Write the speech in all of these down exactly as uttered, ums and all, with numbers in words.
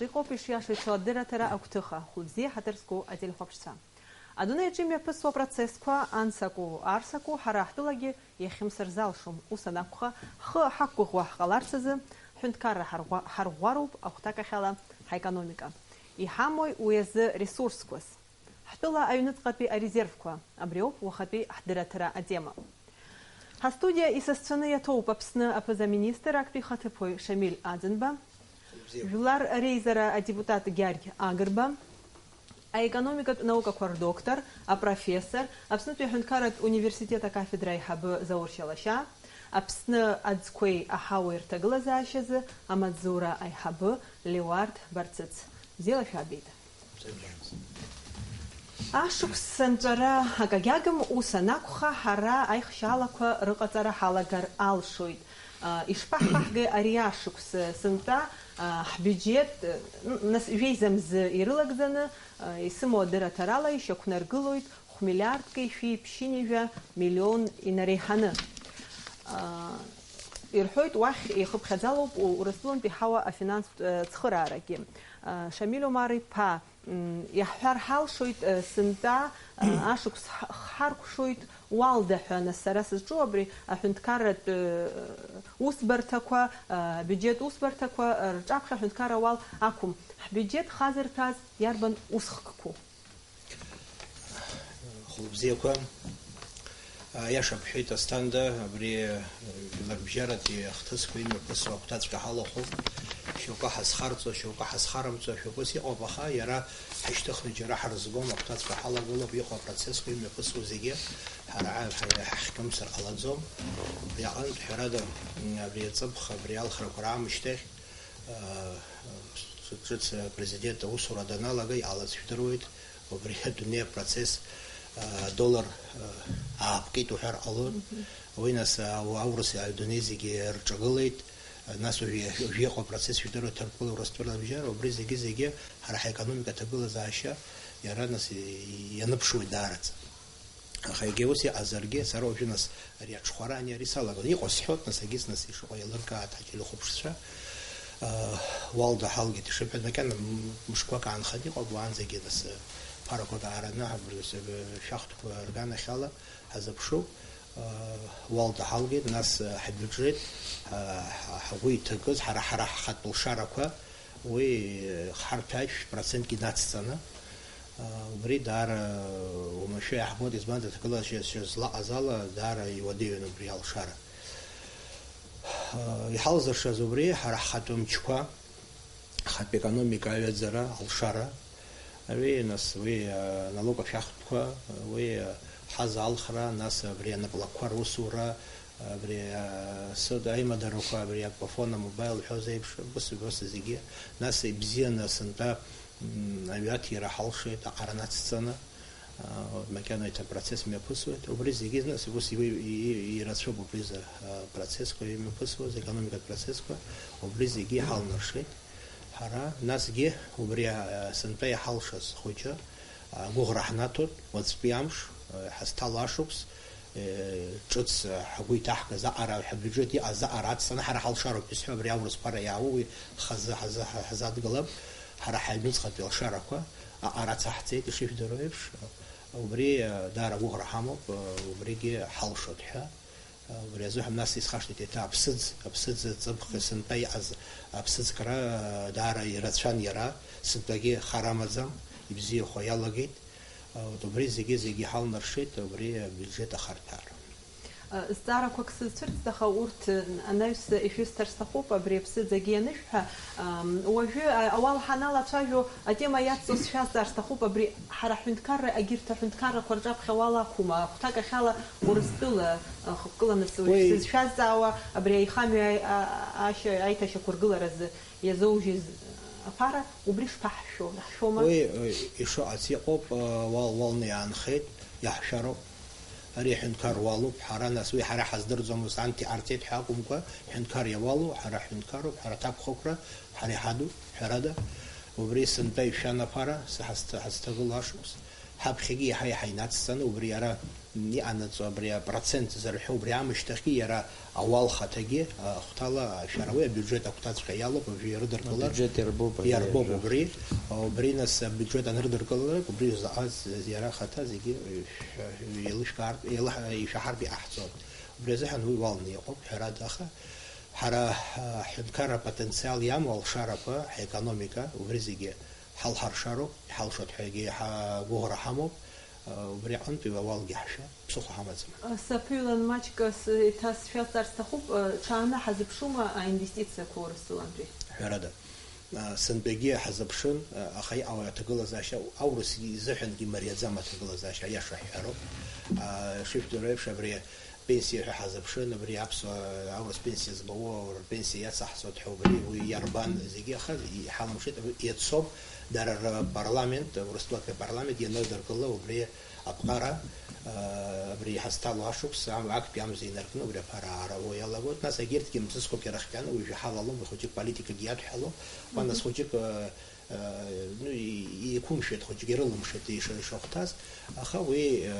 Иҟоуп ишиашоу ицо адырраҭара агәҭыха, хәылбзиа ҳаҭыр зқәу ателехәаԥшцәа. Адунеи аҿы имҩаԥысуа процессқәа ансакәу, арсакәу, ҳара ҳтәылагьы иахьымсырзалшом. Ус анакәха, ҳхы ҳақәгәыӷуа ҳҟаларц азы, ҳҳәынҭқарра ҳарӷәӷәа-, ҳарӷәӷәароуп ахәҭакахьала ҳаекономика. Иҳамои уи азы ресурсқәас? Ҳтәыла аҩныҵҟатәи арезервқәа, абри ауп уахатәи ҳдырраҭара атема. Ҳастудиа исасцәаны иаҭоуп Аԥсны аԥыза-министр актәи ихаҭыԥуаҩ Шамиль Аӡынба, жәлар реизара адепутат Гьаргь Агрба, аекономикатә наукақәа рдоктор, апрофессор, Аԥснытәи аҳәынҭқарратә университет акафедра аиҳабы Заур Шьалашьа, Аԥсны аӡқәеи аҳауеи рҭагылазаашьазы амаҵзура аиҳабы Леуард Барцыц. Бзиала шәаабеит. Ашықәс анҵәара акагьагым, ус анакәха, ҳара аихшьаалақәа рыҟаҵара ҳалагар алшоит. А, ишԥаҳбаҳгеи ари ашықәс? Сынтәа, а, ҳбиуџьет, н-, нас, жәеиза мзы ирылагӡаны, а, исымоу адырраҭарала ишьақәнаргылоит хә-миллиардки шәи ԥшьынҩажәа миллион инареиҳаны. А, ирҳәоит, уахь ихыԥхьаӡалоуп У-, Урыстәылантәи ҳауа афинанстә, э, цхыраарагьы. А, Шамиль Омар-иԥа, М, иаҳҳәар ҳалшоит, э, сынтәа, э, ашықәс ҳ-, ҳаркәшоит уалда ҳәа, нас, сара сызҿу абри аҳәынҭқарратә, э, усбарҭақәа, э, абиуџьет усбарҭақәа, э, рҿаԥхьа аҳәынҭқарра уал ақәым. Ҳбиуџьет хазырҭәааз иарбан усхкқәоу? Хәылбзиақәа. Аиаша бҳәеит, Асҭанда, абри, э, жәларбжьаратәи ахҭысқәа имҩаԥысуа агәҭаҵәҟьа ҳалахәуп. Шьоукы ҳазхарҵо, шьоукы ҳазхарымҵо, шьоукы ус иҟоуп, аха иара ҳашьҭыхны џьара ҳарызгом, агәҭаҵәҟьа ҳалагылоуп, иҟоу апроцессқәа имҩаԥысуа зегьы ҳара ҳа-, ҳа-, ҳахькымсыр ҟалаӡом. Убри аҟынтә, ҳәарада, м, абри аҵыԥх, абри алхрақәа раамышьҭахь, э, ҿыц апрезидент аусура даналага, иҟалаз жәдыруеит. Убри адунеи апроцесс, а, адоллар, а, аапкит уҳәар ҟалоит. Мгм. Уи нас, а, аурыс адунеи зегьы рҿагылеит. Нас уажә, уажә иҟоу апроцесс жәдыруа Ҭырқәтәыла Урыстәыла абжьара, убри зегьы-зегьы ҳара ҳаекономика аҭагылазаашьа иара нас и-, ианыԥшуеит даараӡа. Аха егьа ус иҟазаргьы, сара уажәы нас ари аҽхәара ани ари салагон. Иҟоу сҳәоит, нас егьыс нас ишыҟоу еилыркааит ҳателехәаԥшцәа. Уалда ҳалгеит ишыҳәа, макьана мышқәак аанханы иҟоуп, уаанӡагьы нас ԥарақәак аараны, шәахтәқәа рганахьала ҳазыԥшуп. Уалда ҳалгеит, нас ҳабиуџьет, ҳа-, ҳа-, ҳгәы иҭакыз, ҳара, ҳара ҳхатә лшарақәа, уи ҳарҭ ашә процентк инацҵаны, убри даара уамашәа иаҳбоит, избанзар, аҭагылазаашьа злаҟаз ала даара иуадаҩын убри алшара. Иҳалзыршаз убри, ҳара ҳхатәы мчқәа, ҳхатә економика аҩаӡара, алшара, ари, нас, уи, аналог ашәахтәқәа, уи, ҳаза алхра, нас, абри анаплакқәа русура, абри, а, сод-, аимадарақәа, абри Аквафон, амобаил ҳәа зеиԥш, ус, ус зегьы, нас ибзианы сынтәа, м, аҩаҭира ҳалшеит, аҟара нацҵаны, а, макьана еиҭа процесс мҩаԥысуеит. Убри зегьы, нас, ус иуи-, и-, и-, ирацәоуп убри за, а, процессқәа имҩаԥысуаз, економикатә процессқәа, убри зегьы иҳалнаршеит. Ҳара, насгьы, убри, а, сынтәа иҳалшаз хәыҷы, а, гәыӷра ҳнаҭоит, уаҵәтәи амш, а, ҳазҭало ашықәс, э, ҿыц, а, ҳгәы иҭаҳгаз аҟара ҳбиуџьет иҟаз аҟара ацҵаны ҳара ҳалшароуп исҳәо, абри аурыс ԥара иаауа уи хазы ҳазы-, ҳа-, ҳазадгылап, ҳара ҳаҩныҵҟатәи алшарақәа аҟара ацаҳҵеит, ишыжәдыруа еиԥш, убри, а, даара агәыӷра ҳамоуп, а, убригьы ҳалшоит ҳәа. Убри азыҳәан нас исхашҭит еиҭа аԥсыӡ, аԥсыӡ ҵыԥх сынтәа иҟаз аԥсыӡкра даара ирацәан иара, сынтәагьы хар амаӡам, ибзиахо иалагеит. Убри зегьы-зегьы иҳалнаршеит убри абиуџьет ахарҭәаара. Зҵаарақәак сызцәырҵт, аха урҭ анаҩс ишәысҭар сҭахуп, абри аԥсыӡ агьи анышәҳәа. Ам, уажәы, а, ауал ҳаналацәажәо атема иацҵо сшәазҵаар сҭахуп, абри ҳара ҳҳәынҭқарра, егьырҭ аҳәынҭқаррақәа рҿаԥхьа уал ақәума, ахәҭакахьала Урыстәыла, а, хықәкыла нас уажә Уи сызшәазҵаауа, абри аихамҩа аи-, а-, ашьа-, аиҭашьақәыргыларазы иазоужьыз аԥара, убри шԥаҳшәо, иаҳшәома? Уи, э, ишыҟац иҟоуп, э, уал-, уалны иаанхеит, иаҳшәароуп. Ари аҳәынҭқар уалуп, ҳара нас уи ҳара ҳаздырӡомызт, анҭ иҟарҵеит ҳәа акәымкәа, ҳәынҭқар иауалу, ҳара ҳҳәынҭқаруп, ҳара аҭакәхақәра, ҳара иҳадуп, ҳәарада. Убри сынтәа ишәан аԥара, сҳазҭ-, ҳазҭагылоу ашықәс. Ҳаԥхьагьы иаҳа-иаҳа инацҵаны убри ара иҟанаҵо, абри апроцент зырҳәо, убри аамышьҭахьгьы иара ауал хаҭагьы, а, ахәҭала, шәара уи абиуџьет агәҭаҵәҟьа иалоуп, уажәы ирыдыркылар. Абиуџьет иарбоуп, ари иарбоуп иажәа. Убри, убри нас абиуџьет анырдыркылалак, убри заҟа з-, иара ахаҭа зегьы, э, шәа-, еилышәкаартә, еилаҳ-, ишәаҳартә иҟаҳҵон. Убри азыҳәан уи уалны иҟоуп, ҳәарада, аха ҳара, а, ҳҳәынҭқарра апотенциал иамоу алшарақәа, ҳекономика, убри зегьы ҳалҳаршароуп, иҳалшоит ҳәагьы ҳа-, гәыӷра ҳамоуп, а, убри аҟынтәи ауалгьы ҳшәа, ԥсыхәа ҳамаӡам. Саԥыҩлан маҷк с-, еиҭа сшәазҵаар сҭахуп, ҽааны ҳазыԥшума аинвестициақәа Урыстәылантәи? Ҳәарада, а, сынтәагьы ҳазыԥшын, а, аха иҟало аҭагылазаашьа, аурыс изыҳәангьы имариаӡам аҭагылазаашьа, аиаша ҳҳәароуп. А, шышәдыруа еиԥш, абри пенсиа ҳәа ҳазыԥшын, абри аԥсуа аурыс пенсиа змоу рпенсиа иацаҳҵоит ҳәа, убри уи иарбан зегьы, аха иҳалымшеит, иацоуп дара рпарламент, Урыстәылатәи апарламент ианырдыркыла убри аԥҟара, а, абри иҳазҭало ашықәс ам-, актәи амза инаркны убри аԥара аарауа иалагоит. Нас егьырҭгьы мҵысқәак ирыхҟьаны уажәы ҳалалом, ихәыҷык политикагьы иадҳәалоуп, ма нас хәыҷык, а, а, ну, и-, еиқәымшәеит, хәыҷык ирылымшеит иша-, ишахәҭаз, аха уи, а,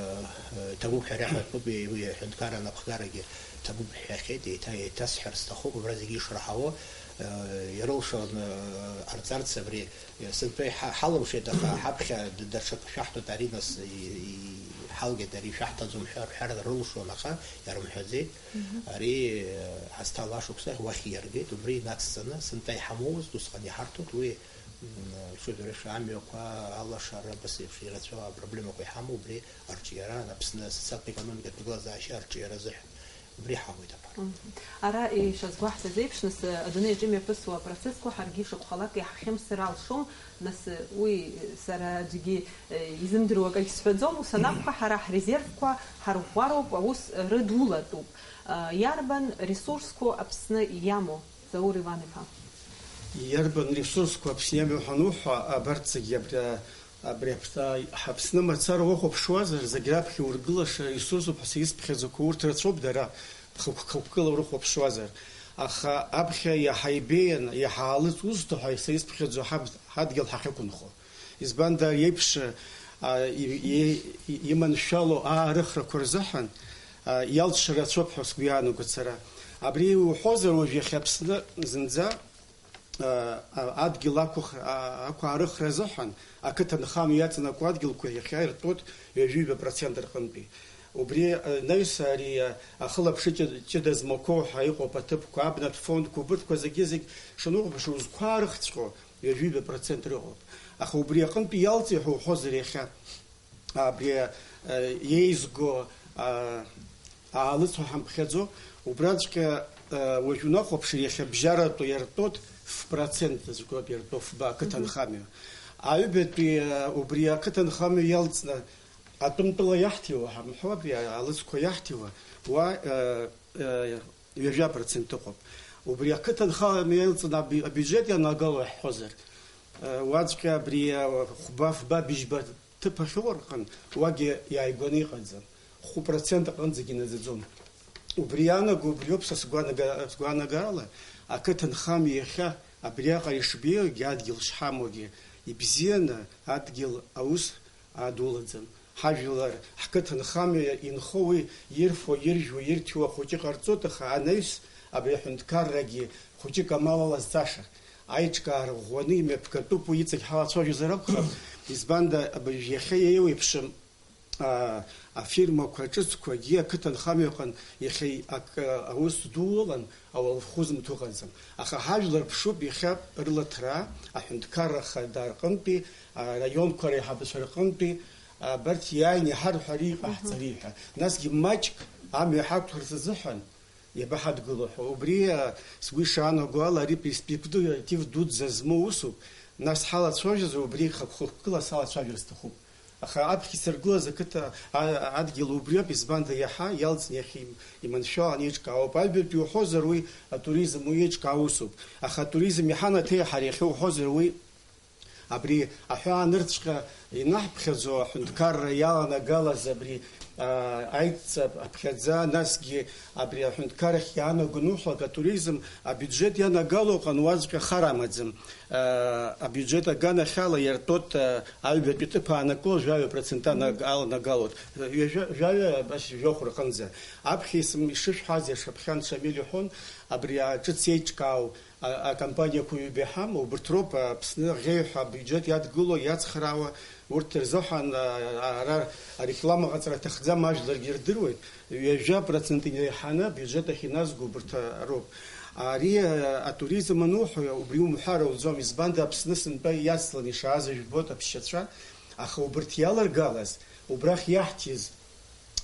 а, ҭабуп ҳәа иаҳәатәуп, уи, уи аҳәынҭқарра анапхгарагьы ҭабуп ҳәа иаҳәеит, еиҭа, еиҭасҳәар сҭахуп, абра зегьы ишраҳауа, а, ирылшон, а, ҟарҵарц абри Сынтәа иҳа-, ҳалымшеит, аха ҳаԥхьа д-, даҽак шәаҳҭоит, ари нас и-, и-, ҳалгеит, ари шәаҳҭаӡом ҳәа рҳәар рылшон, аха иарымҳәаӡеит. Мгм. Ари, э, ҳазҭало ашықәс ахь уахь ииаргеит, убри инацҵаны, сынтәа иҳамоуазт, усҟан иҳарҭоит, уи, м, шәыжәра шәамҩақәа, алашара, абас еиԥш ирацәоу апроблемақәа иҳамоу, убри арҿиара, Аԥсны асоциалтә-економикатә ҭагылазаашьа арҿиара азыҳәан. Убри ҳауеит аԥара. Мгм. Ара ишазгәаҳҭаз еиԥш, нас, адунеи аҿы имҩаԥысуа апроцессқәа ҳаргьы шакәхалак иаҳхьымсыр алшом, нас, уи сара аӡәгьы, э, изымдыруа акагь сҳәаӡом, ус анакәха, ҳара ҳрезервқәа ҳарӷәӷәароуп, аус рыдулатәуп. Э, иарбан ресурсқәоу Аԥсны иамоу, Заур Иван-иԥа? Иарбан ресурсқәоу Аԥсны иамоу ҳануҳәа, абарҭ зегьы абра Абри аԥ-, а, ҳаԥсны мацара уахәаԥшуазар, зегь раԥхьа ургылаша ресурсуп ҳәа са исԥхьаӡақәа урҭ рацәоуп дара, бхықәкы-хықәкыла урыхәаԥшуазар. Аха аԥхьа иаҳа ибеиан, иаҳа аалыҵ узҭо ҳәа са исԥхьаӡо ҳаб-, ҳадгьыл ҳахьықәынхо. Избанда ари еиԥш, а, и-, и-, и-, иманшәало аарыхрақәа рзыҳәан, а, иалҵша рацәоуп ҳәа сгәы иаанагоит сара. Абри иуҳәозар, уажә иахьа Аԥсны зынӡа а, а, адгьыл ақәых-, а, ақәаарыхра азыҳәан ақыҭанхамҩа иаҵанакуа адгьылқәа иахьа иртәоит ҩажәи ҩба процент рҟынтәи. Убри, а, анаҩс ари, а, ахылаԥшра ҷы-, ҷыда змақәоу ҳәа иҟоуп аҭыԥқәа, абнатә фондқәа, убырҭқәа зегьы-зегь шануҟәыԥшуа, узқәаарыхҵәҟьо ҩажәи ҩба процент рыҟоуп. Аха убри аҟынтәи иалҵ иҳәа уҳәозар иахьа, абри, э, еизго, а, аалыҵ ҳәа ҳамԥхьаӡо, убраҵәҟьа, э, уажә унахәаԥшыр, иахьа бжьаратәы иартәоит ф процент згоит, иартәоуп фба ақыҭанхамҩа. Аҩбатәи, э, убри ақыҭанхамҩа иалҵны атәымтәыла иаҳҭиуа ҳамҳәо, абри аалыҵқәа иаҳҭиуа, уа, э, э, ҩажәа процент ыҟоуп. Убри ақыҭанхамҩа иалҵны аби-, абиуџьет ианагало иаҳҳәозар, э, уаҵәҟьа абри, э, хәба-фба быжьба ҭыԥ ахьыҟоу рҟынтә уагьы иааигәаны иҟаӡам, хәы процент аҟынӡагьы инаӡаӡом. Убри иаанаго убриоуп са сгәаанага-, сгәаанагарала, ақыҭанхамҩа иахьа абриаҟара ишбеиоугьы, адгьыл шҳамоугьы, ибзианы адгьыл аус адулаӡам. Ҳажәлар, ҳқыҭанхамҩа инхо уи ирфо, иржәуа, ирҭиуа хәыҷы ҟарҵоит, аха анаҩс абри аҳәынҭқаррагьы хәыҷык амал алазҵаша. Аиҿкаара ӷәӷәаны имҩаԥгатәуп, уи иҵегь ҳалацәажәозар акәхап, избанда, абыржә иахьа еиуеиԥшым, аа, афирмақәа ҿыцқәагьы ақыҭанхамҩаҟын иахьа ак-, аус ду ыҟан, ауалхәызмҭ ыҟаӡам. Аха ҳажәлар ԥшуп, иахьа рылаҭраа, аҳәынҭқарра хада рҟынтәи, араионқәа реиҳабацәа рҟынтәи, абарҭ иааины иҳарҳәар иҟаҳҵари ҳәа. Насгьы маҷк амҩа ҳақәларц азыҳәан, иабаҳадгыло ҳәа. Убри, а, сгәы ишаанаго ала, ари перспектива дуӡӡа змоу усуп. Нас ҳалацәажәозар, убри хықәкыла салацәажәар сҭахуп. Аха аԥхьа исыргылаз ақыҭа, а, адгьыл убриоуп, избанда иаҳа иалҵны иахьа им-, иманшәаланы еиҿкаауп. Аҩбатәи уҳәозар, уи атуризм, уи еиҿкаау усуп. Аха атуризм иҳанаҭеи ҳара иахьа уҳәозар, уи Абри аҳәаанырцәҟьа инаҳԥхьаӡо аҳәынҭқарра иаланагалаз абри, аа, аидҵа аԥхьаӡа, насгьы абри аҳәынҭқаррахь иаанаго ануҳәалак, атуризм абиуџьет ианагало аҟны уаҵәҟьа хар амаӡам. Аа, абиуџьет аганахьала иартәоит, аа, аҩбатәи ҭыԥ аанакыло, жәаҩа процент анаг-, аланагалоит. Ҩажәа-, жәаҩа, абас жәохә рҟынӡа. Аԥхьа исым-, ишышәҳәаз иашаԥхьан Шамиль иҳәон, абри аҿыц еиҿкаау а-, акомпаниақәа ҩба иҳамоу, убарҭ роуп Аԥсны аӷьеҩҳәа абиуџьет иадгыло, иацхраауа, урҭ рзыҳәан, а, а, ара ареклама ҟаҵара аҭахӡам, ажәларгьы ирдыруеит, ҩажәа процент инареиҳаны абиуџьет ахь иназго убарҭ, а, роуп. Ари, а, атуризм ануҳәо, убри умҳәар ауӡом, избанда Аԥсны сынтәа иацланы ишааз жәбоит аԥсшьацәа, аха убарҭ иаларгалаз, убрахь иаҳҭиз,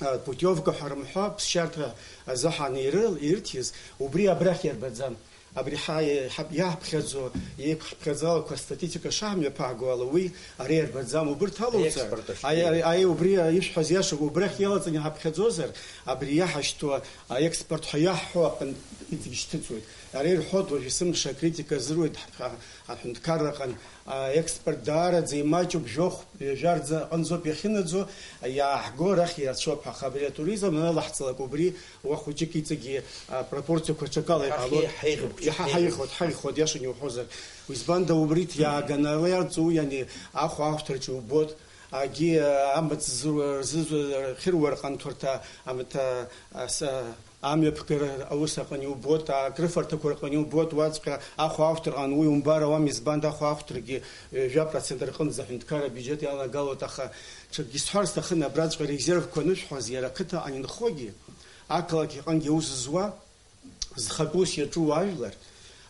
а, путиовка ҳәа рымҳәа, ԥсшьарҭа азыҳәан ирыл-, ирҭиз, убри абрахь иарбаӡам. Абри ҳа-, ҳа-, иаҳԥхьаӡо, еиқәҳԥхьаӡалақәа астатистика шаҳмҩаԥааго ала, уи ара иарбаӡам. Убырҭ алоуҵар, аекспорт ахь аи-, аи-, аи-, убри ишәҳәаз иашоуп, убрахь иалаҵаны иҳаԥхьаӡозар, абри иаҳашьҭуа аекспорт ҳәа иаҳҳәо аҟынтә иҵегь шьҭыҵуеит. Ара ирҳәоит, уажә есымша акритика азыруеит ҳ-, ҳ-, аҳәынҭқарра аҟынтә, аекспорт даараӡа имаҷуп, жәохә, ҩажәа рӡа аҟынӡоуп иахьынаӡо, иааҳго арахь ирацәоуп ҳәа, аха абри атуризм анылаҳҵалак убри уа хәыҷык иҵегьы, а, пропорциақәа ҽакала иҟалоит. Ҳаихьуеит, ҳаихьуеит, ҳаихьуеит, иаҳа ҳаихьуеит, ҳаихьуеит, иаша иуҳәозар. Избанда убри иааганы ала иарҵу, иани, ахәаахәҭраҿы иубот, агьи, а, амаҵ зу-, рзызу-, рхьыруа рҟынтә урҭ, а, амаҭ, а, а, с-, а, амҩаԥгара аус аҟны иубот, а, акрыфарҭақәа рҟны иубот, уаҵәҟьа ахәаахәҭраҟны уи умбар ауам, избанда ахәаахәҭрагьы, ҩажәа процент рҟынӡа аҳәынҭқарра абиуџьет иаланагалоит, аха ҽакгьы сҳәар сҭахын, абраҵәҟьа резервқәа анышәҳәоз, иара ақыҭа анинхогьы, ақалақь аҟынгьы аус зуа, зхатә ус иаҿу ажәлар,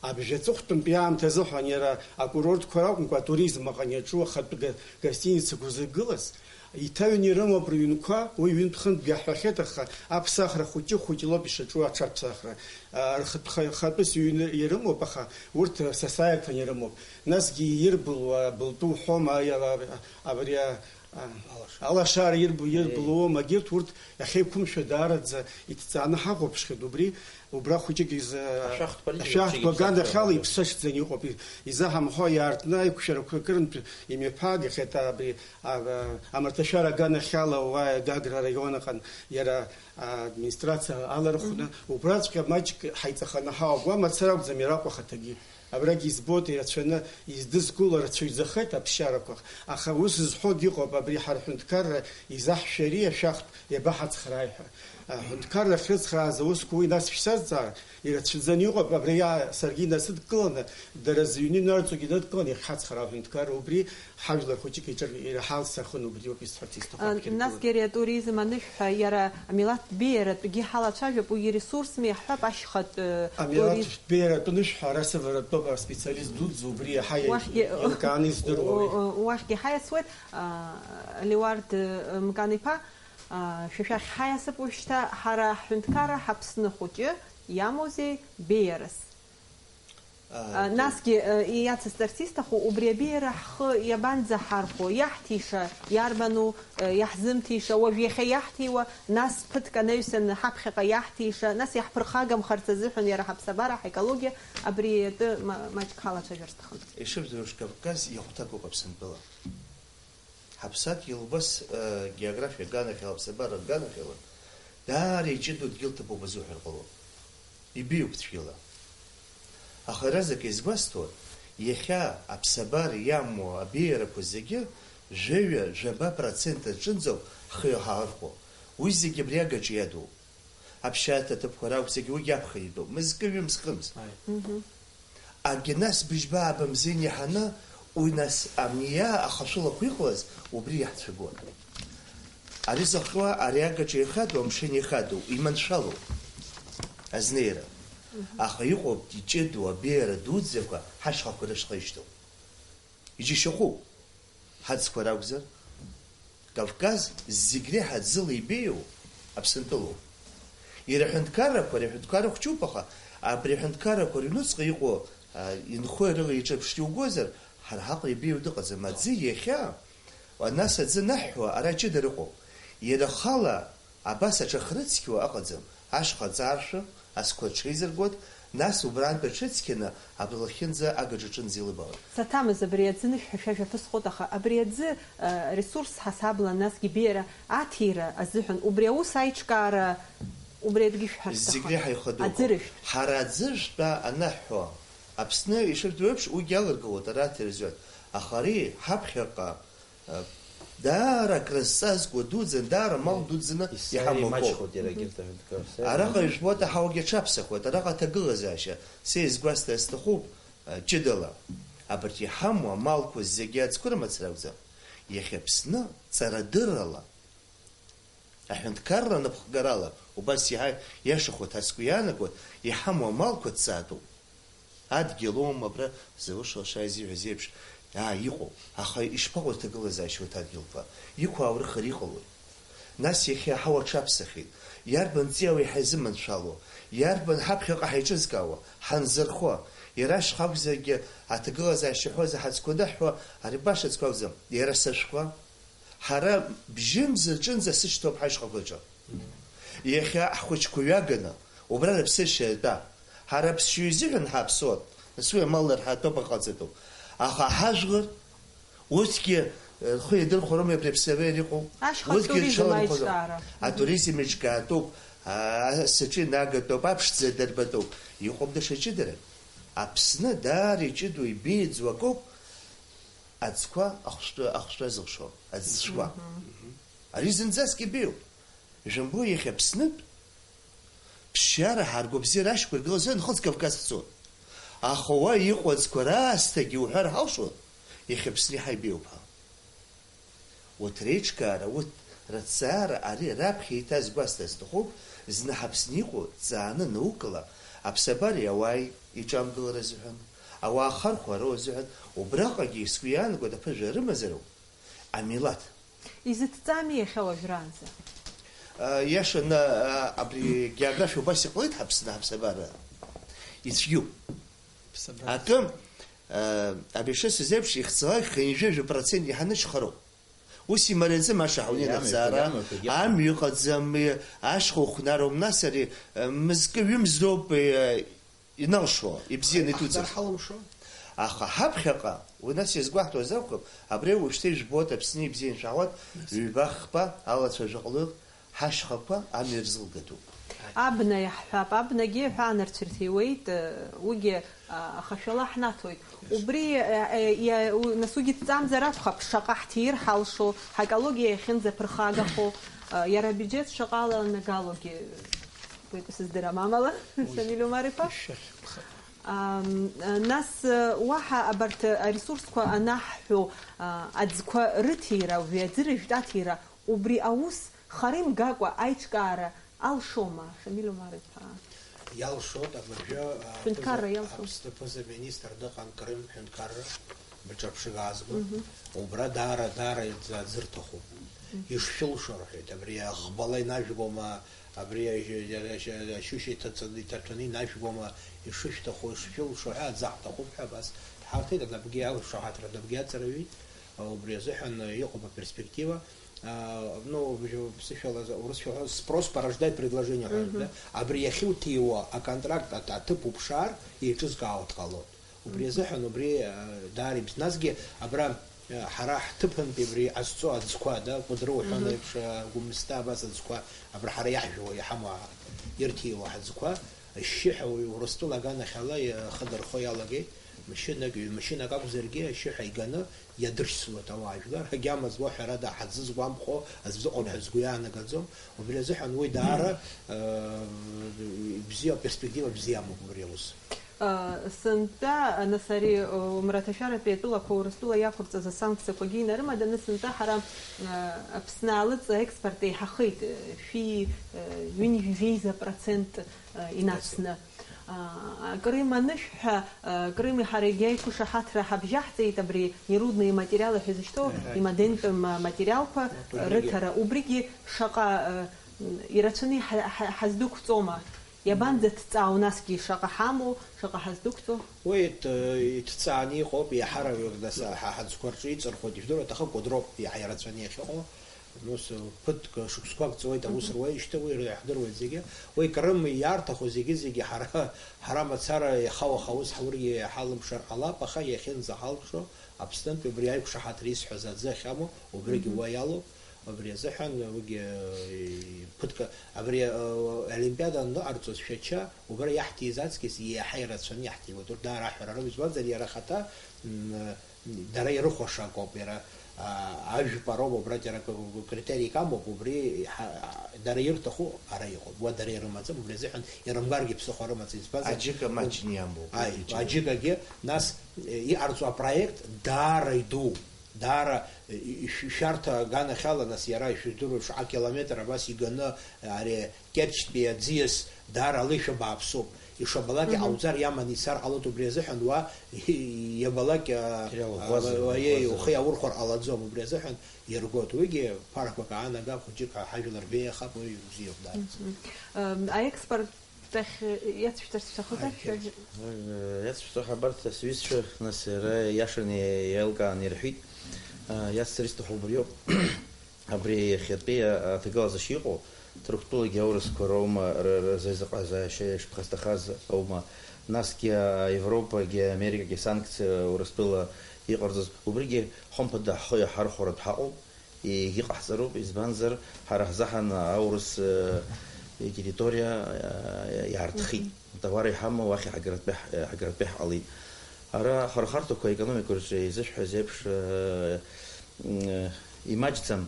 абжа аҵыхәтәантәи аамҭазыҳәан иара акурортқәа ракәымкәа, атуризм аҟны иаҿу ахатә га-, гостиницақәа зыргылаз, иҭаҩны ирымоуп рыҩнқәа, уи ҩынтә-хынтәгьы аҳәахьеит, аха аԥсахра хәыҷы-хәыҷлоуп ишаҿу аҽаԥсахра. А, рхатә-, ха-, хатәыс ҩны ирымоуп, аха урҭ сасааирҭаны ирымоуп. Насгьы ирбылуа, былтәы уҳәома, а, а, абри, а, А, алашара. Алашара ирбу-, ирбылуоума, егьырҭ урҭ иахьеиқәымшәо даараӡа иҭҵааны ҳахәаԥшхьеит, убри, убра хәыҷык изы-, ашәахтә политика ашәахтә хәыҷык аган иԥсахьоу ахьала иԥсахьоу. Иԥсашьаӡаны иҟоуп. И-, изаҳамҳәо иаартны аиқәшәарақәа акырынтә имҩаԥаагахьеит абри, а, а, амарҭашәара аган ахьала уа Гагра араион аҟан иара, а, администрациа алархәны, мгм, убраҵәҟьа маҷк ҳаиҵаханы ҳауа, уа мацара акәӡам, иара Аҟәа ахаҭагьы. Абрагь избоит, ирацәаны издызкыло рацәаҩӡахеит аԥсшьарақәа, аха ус зҳәогь ыҟоуп, абри ҳара ҳҳәынҭқарра изаҳшәари ашәахтә иабаҳацхрааи ҳәа. Аҳәынҭқарра ахьрыцхрааз аусқәа уи нас шәсазҵаа, ирацәаӡаны иҟоуп, абри иа-, саргьы инасыдкыланы, дара зыҩны инарҵогьы ныдкыланы иахьҳацхраа аҳәынҭқарра убри Ҳажәлар хәыҷык иҿыр-, ираҳалҵахын, убриоуп исҳәарц исҭаху. А, аԥхьаркыра. Насгьы ари атуризм аныҳәа, иара амилаҭтә беиаратәгьы ҳалацәажәап, уи иресурсми, иаҳҳәап, ашьхатә, э, Амилаҭтә туризм. Беиаратә ныҳәа ара сываратәоуп, аспециалист дуӡӡа убри иаҳа иа-, уахьгьы, еилкааны издыруа уи. Уахьгьы ҳаиасуеит, а, Леуард, э, Мкан-иԥа, а, шәа шәахь ҳаиасып уажәшьҭа, ҳара ҳҳәынҭқарра ҳаԥсны хәыҷы иамоузеи беиарас? А, насгьы, э, иацысҵарц исҭаху, убри абеиара ҳхы иабанӡаҳархәо, иаҳҭиша, иарбану, э, иаҳзымҭиша, уажә иахьа иаҳҭиуа, нас ԥыҭк анаҩсан ҳаԥхьаҟа иаҳҭиша, нас иаҳԥырхагамхарц азыҳәан иара ҳаԥсабара, ҳекологиа, абри атәы ма-, маҷк ҳалацәажәар сҭахын. Ишыбдыруа, Кавказ иахәҭакуп Аԥсынтәыла. Ҳаԥсадгьыл убас, э, географиа аганахьала, аԥсабара аганахьала, даара иҷыдоу дгьыл ҭыԥуп азуҳәар ҟалоит. Ибеиоуп цәгьала. Аха иаразнак изгәасҭо, иахьа аԥсабара иамоу абеиарақәа зегьы жәаҩа, жәаба процент рҿынӡоуп ҳхы иҳархәо. Уи зегьы абри агаҿа иадоуп. Аԥсшьарҭа аҭыԥқәа ракәзаргьы уигьы аԥхьа итәоуп, мызкы-ҩымз хымз. Ааи. Мгм. Агьы нас быжьба-ааба мзеин иаҳаны, уи нас амниа ахашәылақәа иҟалаз, убри иаҳцәагон. Ари зыхҟьо ари агаҿа ихадоу, амшын ихадоу, иманшәалоуп азнеира. Мгм. Аха иҟоуп иҷыдоу абеиара дуӡӡақәа ҳашьхақәа рышҟа ишьҭоу. Иџьашьахәуп. Ҳаӡқәа ракәзар, Кавказ зегь реиҳа ӡыла ибеиоу Аԥсынтәылоуп. Иара аҳәынҭқаррақәа, ари аҳәынҭқарра хәҷуп, аха абри аҳәынҭқаррақәа рыҩнуҵҟа иҟоу, а, инхои рыла иҿырԥшны иугозар, ҳара ҳаҟара ибеиоу дыҟаӡам. Аӡы иахьа, а, нас аӡы анаҳҳәо, ара ҷыдара ыҟоуп. Иара ахала абас аҽахрыцқьуа ыҟаӡам. Ашьха ҵааршәы, азқәа рҽеизыргоит, Нас убрантәи аҽыцқьаны абри лахьынӡа агаҿаҿынӡа илыбалеит. Саҭамыз, абри аӡы нышәҳәа шәажәа ԥысҟоит, аха абри аӡы, э, ресурс ҳасабла, насгьы беиара аҭира азыҳәан, убри аус аиҿкаара, убри адәгьы шәҳәар Зегь сҭахын. Реиҳа ихадоуп. Аӡырышә. Ҳара аӡы жәтәа анаҳҳәо, Аԥсны ишыртәу еиԥш, уигьы алыргылоит, ара аҭира азыҳәан. Аха ари ҳаԥхьаҟа, э, даара акрызҵазкуа дуӡӡан, даара мал дуӡӡаны Исаиа иҳамоу акоуп. Имаҷхоит иара егьырҭ аҳәынҭқарра. Араҟа ижәбоит, аҳауагьы аҽаԥсахуеит, араҟа аҭагылазаашьа, са изгәасҭар сҭахуп, э, ҷыдала. Абарҭ иҳамоу амалқәа зегьы аӡқәа рымацара акәӡам. Иахьа Аԥсны ҵарадыррала аҳәынҭқарра напхгарала, убас иаҳа иашахо ҭацкы иаанагоит, иҳамоу амалқәа ҭҵаатәуп. Адгьыл аума абра залышалашаа изиҳәаз еиԥш, аа, иҟоуп, аха ишԥаҟоу аҭагылазаашьа урҭ адгьылқәа? Иқәу аурыхыр иҟалои? Нас иахьа аҳауа аҽаԥсахьеит. Иарбан ҵиауеи ҳаизыманшәало? Иарбан ҳаԥхьаҟа ҳаиҿызкаауа, ҳанзырхо? Иара ашьха акәзаргьы, аҭагылазаашьа ҳәа заҳацқәа даҳҳәо, ари башаҵәҟьа акәӡам, иара сашәқәа. Ҳара бжьымз рҿынӡа сышьҭоуп ҳашьхақәаҿы. Иахьа ҳхәыҷқәа ҩаганы, убра рыԥсышьа иатәа. Ҳара аԥсшьаҩы изыҳәан ҳааԥсоит, нас уи амал рҳәатәуп, аҟаҵатәуп. Аха ҳажәлар, урҭгьы, э, рхы иадырхәароума абри аԥсабара иҟоу? Ашьха Урҭгьы атуризм рҽалархәыроуп. Аиҿкаара. Атуризм еиҿкаатәуп, а, асаҿа инагатәуп, аԥшӡа дырбатәуп. Иҟоуп даҽа ҷыдарак. Аԥсны даара иҷыдоу, ибеиаӡоу акоуп. Аӡқәа ахәшәтәы, ахәшәтәра зылшо, аӡцәқәа. Мгм. Ари зынӡаск ибеиоуп. Жәымбо, иахьа Аԥснытә ԥсшьара ҳаргәабзиара ашьақәыргылазы Нхыҵ Кавказ ҳцоит. Аха уа иҟоу аӡқәа раасҭагьы уҳәар ҳалшоит, иахьа Аԥсны иаҳа ибеиоуп ҳәа. Урҭ реиҿкаара, урҭ рыҭҵаара ари раԥхьа иҭаз гәасҭар сҭахуп, зны ҳаԥсны иҟоу ҵааны наукала, аԥсабареи ауааи иҿамгылара азыҳәан, ауаа ахархәара азыҳәан, убраҟагьы сгәы иаанагоит аԥыжәара рымазароуп, амилаҭ. Изыҭҵами иахьа уажәраанӡа? А, иашаны, а, абри географиа убас иҟалеит ҳаԥсны ҳаԥсабара. Ицәгьоуп. Ԥсабара. Акы, а, абри шысҳәаз еиԥш, ихьӡалак хынҩажәа процент иаҳаны шьхароуп. Ус имариаӡам, аша ҳаунеи Иамеи, нацаара, иамеи, иамеи. Амҩа ыҟаӡам, ашьха ухәнароуп, нас ари, э, мызкы ҩымз роуп, э, иналшо, ибзианы Ах-, иҭуҵыр. Ахәҭар ҳалымшо? Аха ҳаԥхьаҟа, уи нас иазгәаҳҭоз акәхап, абри уажәшьҭа ижәбоит, Аԥсны ибзианы шәаҳауеит, Нас. Ҩба-хԥа алацәажәа ҟалоит, ҳашьхақәа амҩа рзылгатәуп. Абна иаҳҳәап, абнагьы ҳәа анарцә ирҭиуеит, э, уигьы, а, ахашәала ҳнаҭоит. Убри, э, э, иа-, у-, нас уигьы дҵамзар акәхап, шаҟа ҳҭир ҳалшо, ҳаекологиа иахьынӡаԥырхагахо, э, иара абиуџьет шаҟа аланагалогьы, уи сыздырам амала, Уи Шамиль Омар-иԥа. Ишәахьыԥхап. Ам, э, нас, э, уаҳа абарҭ аресурсқәа анаҳҳәо, а, аӡқәа рыҭира, уи аӡы рыжәтәаҭира, убри аус хара имгакәа аиҿкаара алшома, Шамиль Омар-иԥа? Иалшоит, абыржәы, а, Ҳәынҭқарра ԥыза-, иалшом. Аԥсны ԥыза-министр дыҟан Крым ҳәынҭқарра, быҿаԥшыга аазго. Мгм. Убра даара, даара иаӡ-, аӡы рҭахуп. Мгм. Ишшәылшо рҳәеит, абри аӷбала инажәгома, абри аж-, аж-, ашьушьа иҭаҵаны, иҭаҭәаны инажәгома, ишышәҭаху, ишшәылшо ҳәа, аӡы ҳҭахуп ҳәа абас дҳарҭеит, анапгьы иалшо, ҳаҭыр анапгьы аҵараҩит, убри азыҳәан иҟоуп аперспектива. А, ну, ԥсышәала, урысшәала ҳәа, спрос порождает предложение ҳәа, Мгм. Да? Абри иахьуҭиуа аконтракт аҭ-, аҭыԥ уԥшаар, еиҿызкаауа дҟалоит. Убри Мгм. Азыҳәан, убри, а, даара ибз-, насгьы абра, а, ҳара ҳҭыԥантәи абри иҟазҵо аӡқәа, да, Кәыдры уҳәон Мгм. Еиԥш, а, Гәымсҭа абас аӡқәа, абра ҳара иаҳжәуа, иҳамоу, ирҭиуа ҳаӡқәа, ашьшьыҳәа уи Урыстәыла аганахьала ихадырхо иалагеит, машьынак, ҩ-машьынак акәзаргьы, ашьшьыҳәа иганы, иадыршьцылоит ауаа жәлар, ҳагьамаз уа ҳәарада ҳазызгәамԥхо аӡә дыҟоуп ҳәа сгәы иаанагаӡом. Убри азыҳәан уи даара, э, бзиа, перспектива бзиа амоуп убри аус. Э, сынтәа, нас ари, э, мраҭашәаратәи атәылақәа Урыстәыла иақәырҵаз асанкциақәагьы инарымаданы, сынтәа ҳара, э, Аԥсны аалыҵ аекспорт еиҳахеит, э, шәи, э, ҩынҩажәи жәеиза процент, э, инацны. А, Крым анышә ҳәа, а, Крыми ҳареи егьа иқәшаҳаҭра ҳабжьаҳҵеит абри нерудные материалы ҳәа зышьҭоу Аҳа. Имодернтә ма-, материалқәа Убригьы. Рыҭара. Убригьы шаҟа, а, ирацәаны иҳа-, ҳа-, ҳаздәықәҵома? Иабанӡаҭҵаау насгьы, шаҟа ҳамоу, шаҟа ҳаздәықәҵо? Уи иҭ-, иҭҵааны иҟоуп, иаҳарак нас ҳа ҳаӡқәа рҿы иҵырхуеит, ижәдыруеит, аха Кәыдроуп иаҳа ирацәаны иахьыҟоу. Ус ԥыҭк, шықәсқәак ҵуеит аус руеижьҭеи, уи иаҳдыруеит зегьы. Уи Крым иарҭаху зегьы-зегьы ҳара, ҳара мацара иаха-уаха аус ҳургьы ҳалымшар ҟалап, аха иахьынӡаҳалшо, Аԥснынтәи убри аиқәшаҳаҭра исҳәаз аӡы ахьамоу, убригьы Мгм. уа иалоуп. Убри азыҳәан уигьы, э, ԥыҭк, абри, э, Олимпиада аныҟарҵоз Шәача, убра иаҳҭиз аҵкьыс иаҳа ирацәаны иаҳҭиуеит. Урҭ даара аҳәара роуп, избанзар, иара ахаҭа, м, дара ирыхәаша акоуп, иара, а, ажәпароуп, убра џьара к-, к-, критериик амоуп, убри ҳа-, дара ирҭаху ара иҟоуп, уа дара ирымаӡам, убри азыҳәан ирымгаргьы ԥсыхәа рымаӡам, избанзар, Аџьыка маҷны иамоуп, аи, уи џьара. Аџьыкагьы, нас, э, иҟарҵо апроект даара идуу, даара, э, ишә-, шәарҭа аганахьала, нас иара ишәдыруеиԥш, акилометр абас иганы, ари Керчтәи аӡиас даара алеишәа бааԥсуп. Ишабалак Мгм. иҟауҵар иаман ицар ҟалоит, убри азыҳәан уа иабалак, а, Иалаӷәӷәазар, а, уа, иалаӷәӷәазар. Ухы иаурхәар ҟалаӡом, убри азыҳәан иргоит. Уигьы ԥарақәак аанага, хәыҷык ҳажәлар беиахап, уи бзиоуп даараӡа. Мгм. Ам, аекспорт ахь иацәшәҵарц шәҭахызар? Аи, шәа-, Э, иацәшәҵо ҳабарҭ сҩызцәа, нас, иара иашаны еилкааны ирҳәит. Э, иацҵара исҭаху убриоуп. Абри иахьатәи аҭагылазаашьа иҟоу, Ҭырқәтәылагьы аурысқәа роума р-, р-, рзеизыҟазаашьа ишԥхасҭахаз аума, насгьы Европагьы, Америкагьы санкциа Урыстәыла иҟарҵаз, убригьы хымԥада ҳхы иаҳархәаратә ҳаҟоуп, егьыҟаҳҵароуп, избанзар, ҳара ҳзаҳан аурыс, э, икерриториа, э, иаартхит. Мгм. Атауар иҳамоу уахь иҳагаратәы ҳ-, ҳагаратәы ҳҟалеит. Ара ахырхарҭақәа аекономика рҿы изышәҳәаз еиԥш, э, м, имаҷӡам.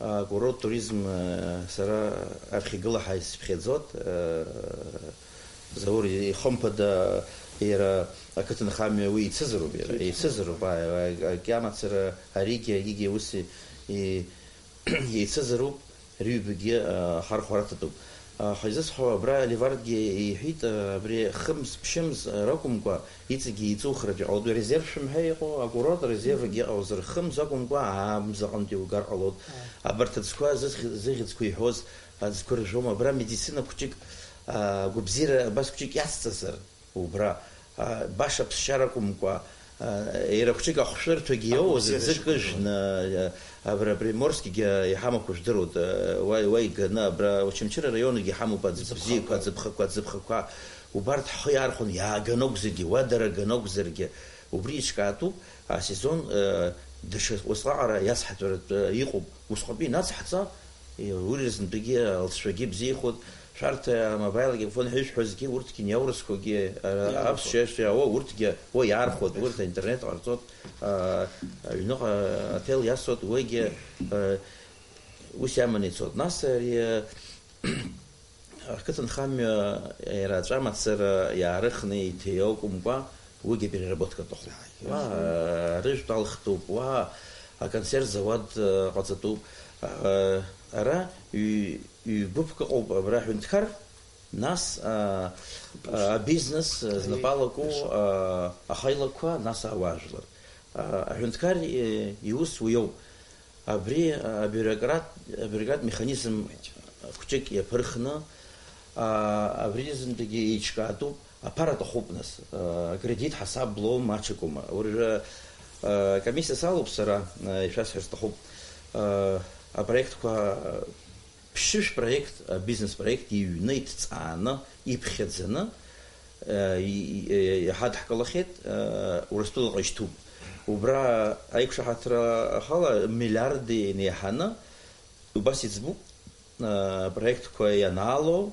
Акурорттә туризм, э, сара аԥхьагыла ҳаицыԥхьаӡот, э, Заур, ихымԥада, иара ақыҭанхамҩа уи ицызароуп, иара ицызароуп, ааи, ааи, акгьы амацара аригьы, егьигьы ус и-, и-, еицызароуп, рыҩбагьы, э, ахархәара аҭатәуп. Аха изысҳәо, абра Левардгьы иҳәит, э, абри хымз, ԥшьымз, э, ракәымкәа, иҵегьы еиҵухратәы иҟалоит. Арезерв шәымҳәа иҟоу, акурорт арезерв Мгм. акгьы ыҟаӡам. Хымз акәымкәа, аамз аҟынтәи угар ҟалоит. Ааи. Абарҭ аӡқәа зыхь-, зыхьӡқәа иҳәоз аӡқәа ржәуама. Абра медицина хәҷык, а, гәабзиара абас хәҷык иацҵазар, убра, а, баша ԥсшьара акәымкәа, а, иара хәҷык ахәшәырҭагьы иоуз, Агәабзиара аӡы шьақәыргылан. кыжәны, а, абра Приморскигьы иҳамақәа жәдыруеит, а, уа, уа иганы, абра Очамчыра араионгьы иҳамоуп аӡы Аӡыԥхақәа. бзиақәа, аӡыԥхақәа, аӡыԥхақәа. Убарҭ ҳхы иаархәон, иааганы акәзаргьы, уа дара ганы акәзаргьы, убри иҿкаатәуп, асезон, э, даҽа усҟаҟара иацҳатәаратә, э, иҟоуп. Усҟатәи инацҳҵа, э, уи рзынтәыгьы алҵшәагьы бзиахоит. Шәарҭ, э, амобаилгьы фон ҳәа ишәҳәозгьы, урҭгьы, аурысқәагьы, э, Иаархәоит. аԥсшьа, уа урҭгьы, уа иаархәоит, урҭ аинтернет ҟарҵот, э, аҩныҟа аҭел иасуеит, уигьы, э, ус иаманы ицот. Нас ари, э, Ақыҭанхамҩа иара аҵәа мацара иаарыхны иҭеио акәымкәа, уигьы переработка аҭахуп. Уа, э, рыжәтә алхтәуп, уа, аконсерв зауад, э, ҟаҵатәуп. Э, ара ҩ-, ҩ-гәыԥк ыҟоуп, абра аҳәынҭқар, нас, а, а, абизнес, э, знапы алаку, а, ахаилақәа, нас ауаажәлар. А, аҳәынҭқар, э, иус уиоуп. Абри, а, абиурократ, абиурократ механизм хәҷык иаԥырхны, а, абри зынтәгьы еиҿкаатәуп, аԥара аҭахуп нас, а, акредит ҳасаб лоума, аҽакәыма. Уажәы, а, акомиссиа салоуп сара, а, ишәасҳәар сҭахуп, а, апроектқәа, а, ԥшьышә проект, а, бизнес проект иҩны, иҭҵааны, иԥхьаӡаны, э, и-, и-, иҳадҳкылахьеит, э, Урыстәылаҟа ишьҭуп. Убра аиқәшаҳаҭра ахала миллиарди инеиҳаны, убас иӡбуп, э, апроектқәа ианаало,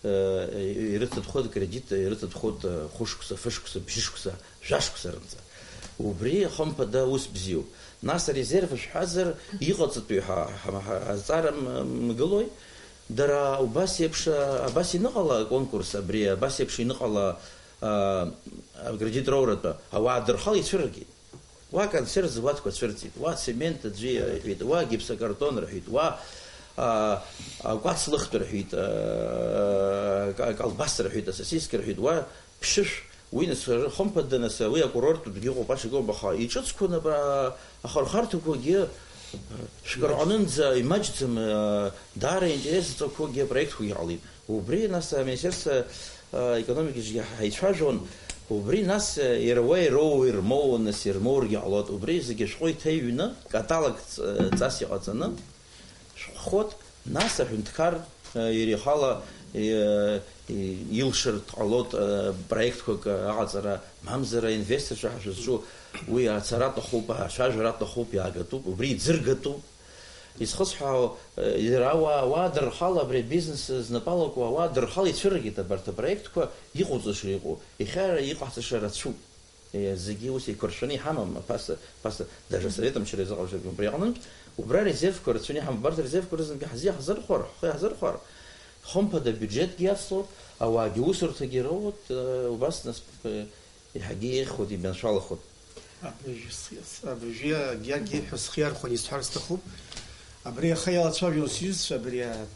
э, ирыҭатәхоит акредит, ирыҭатәхоит, э, хәышықәса, фышықәса, бжьышықәса, жәашықәса рынӡа. Убри, хымԥада, ус бзиоуп. Нас арезерв шәҳәазар, иҟаҵатәи ҳа-, ҳа-, ҳа-, ҳазҵаара м-, мгылои? Дара убас еиԥш, а, абас иныҟала аконкурс абри, абас еиԥш иныҟала, а, акредит роуратәы, ауаа дырхала ицәырыргеит. Уа консерв зауадқәа цәырҵит, уа цемент аӡәы иҳәеит, уа гипсокартон рҳәеит, уа, а, акәац лыхтә рҳәеит, а, ка-, колбас рҳәеит, асосиски рҳәеит, уа ԥшьышә, уи нас, хымԥада, нас, уи акурорттәгьы ыҟоуп, аҽакоуп, аха иҿыцқәаны, абра, ахырхарҭақәагьы, шәкы рҟынынӡа имаҷӡам, даара аинтерес зҵақәоугьы апроектқәагьы ҟалеит. Убри, нас, аминистерство, а, экономикаҿгьы ҳаицәажәон, убри, нас, иара уа ироу, ирмоу, нас, ирмоургьы ҟалоит, убри зегьы ашәҟәы иҭаҩны, каталог ҵ-, ҵас иҟаҵаны, Шәҟәхоит, нас аҳәынҭқар, э, иара ихала, э, и-, илшартә ҟалоит, э, проектқәак, э, аҟаҵара, мамзар аинвесторцәа ҳәа шәызҿу, уи ацара аҭахуп, ацәажәара аҭахуп, иаагатәуп, убри иӡыргатәуп. Изхысҳәаау, э, иара ауаа, ауаа дырхала, абри абизнес знапы алаку ауаа дырхала ицәыргеит абарҭ апроектқәа, иҟауҵаша иҟоу, иахьа иҟаҳҵаша рацәоуп. Е, зегьы ус еиқәыршәаны иҳамам, ԥаса, ԥаса, даже асовет мчра изыҟамҵаӡом. Убри аҟнытә, убра резервқәа рацәаны иҳамам. Убарҭ арезервқәа рзынгьы ҳзы иаҳзырхәар, ҳхы иаҳзырхәар, хымԥада абиуџьетгьы иацлоит, ауаагьы усурҭагьы роуеит, э, убас нас, э, еиҳагьы еиӷьхоит, иманшәалахоит. Абыржәы с-, с-, абыржәы Георги ииҳәо схы иархәаны исҳәар сҭахуп. Абри аха иалацәажәон сҩызцәа, абри а-,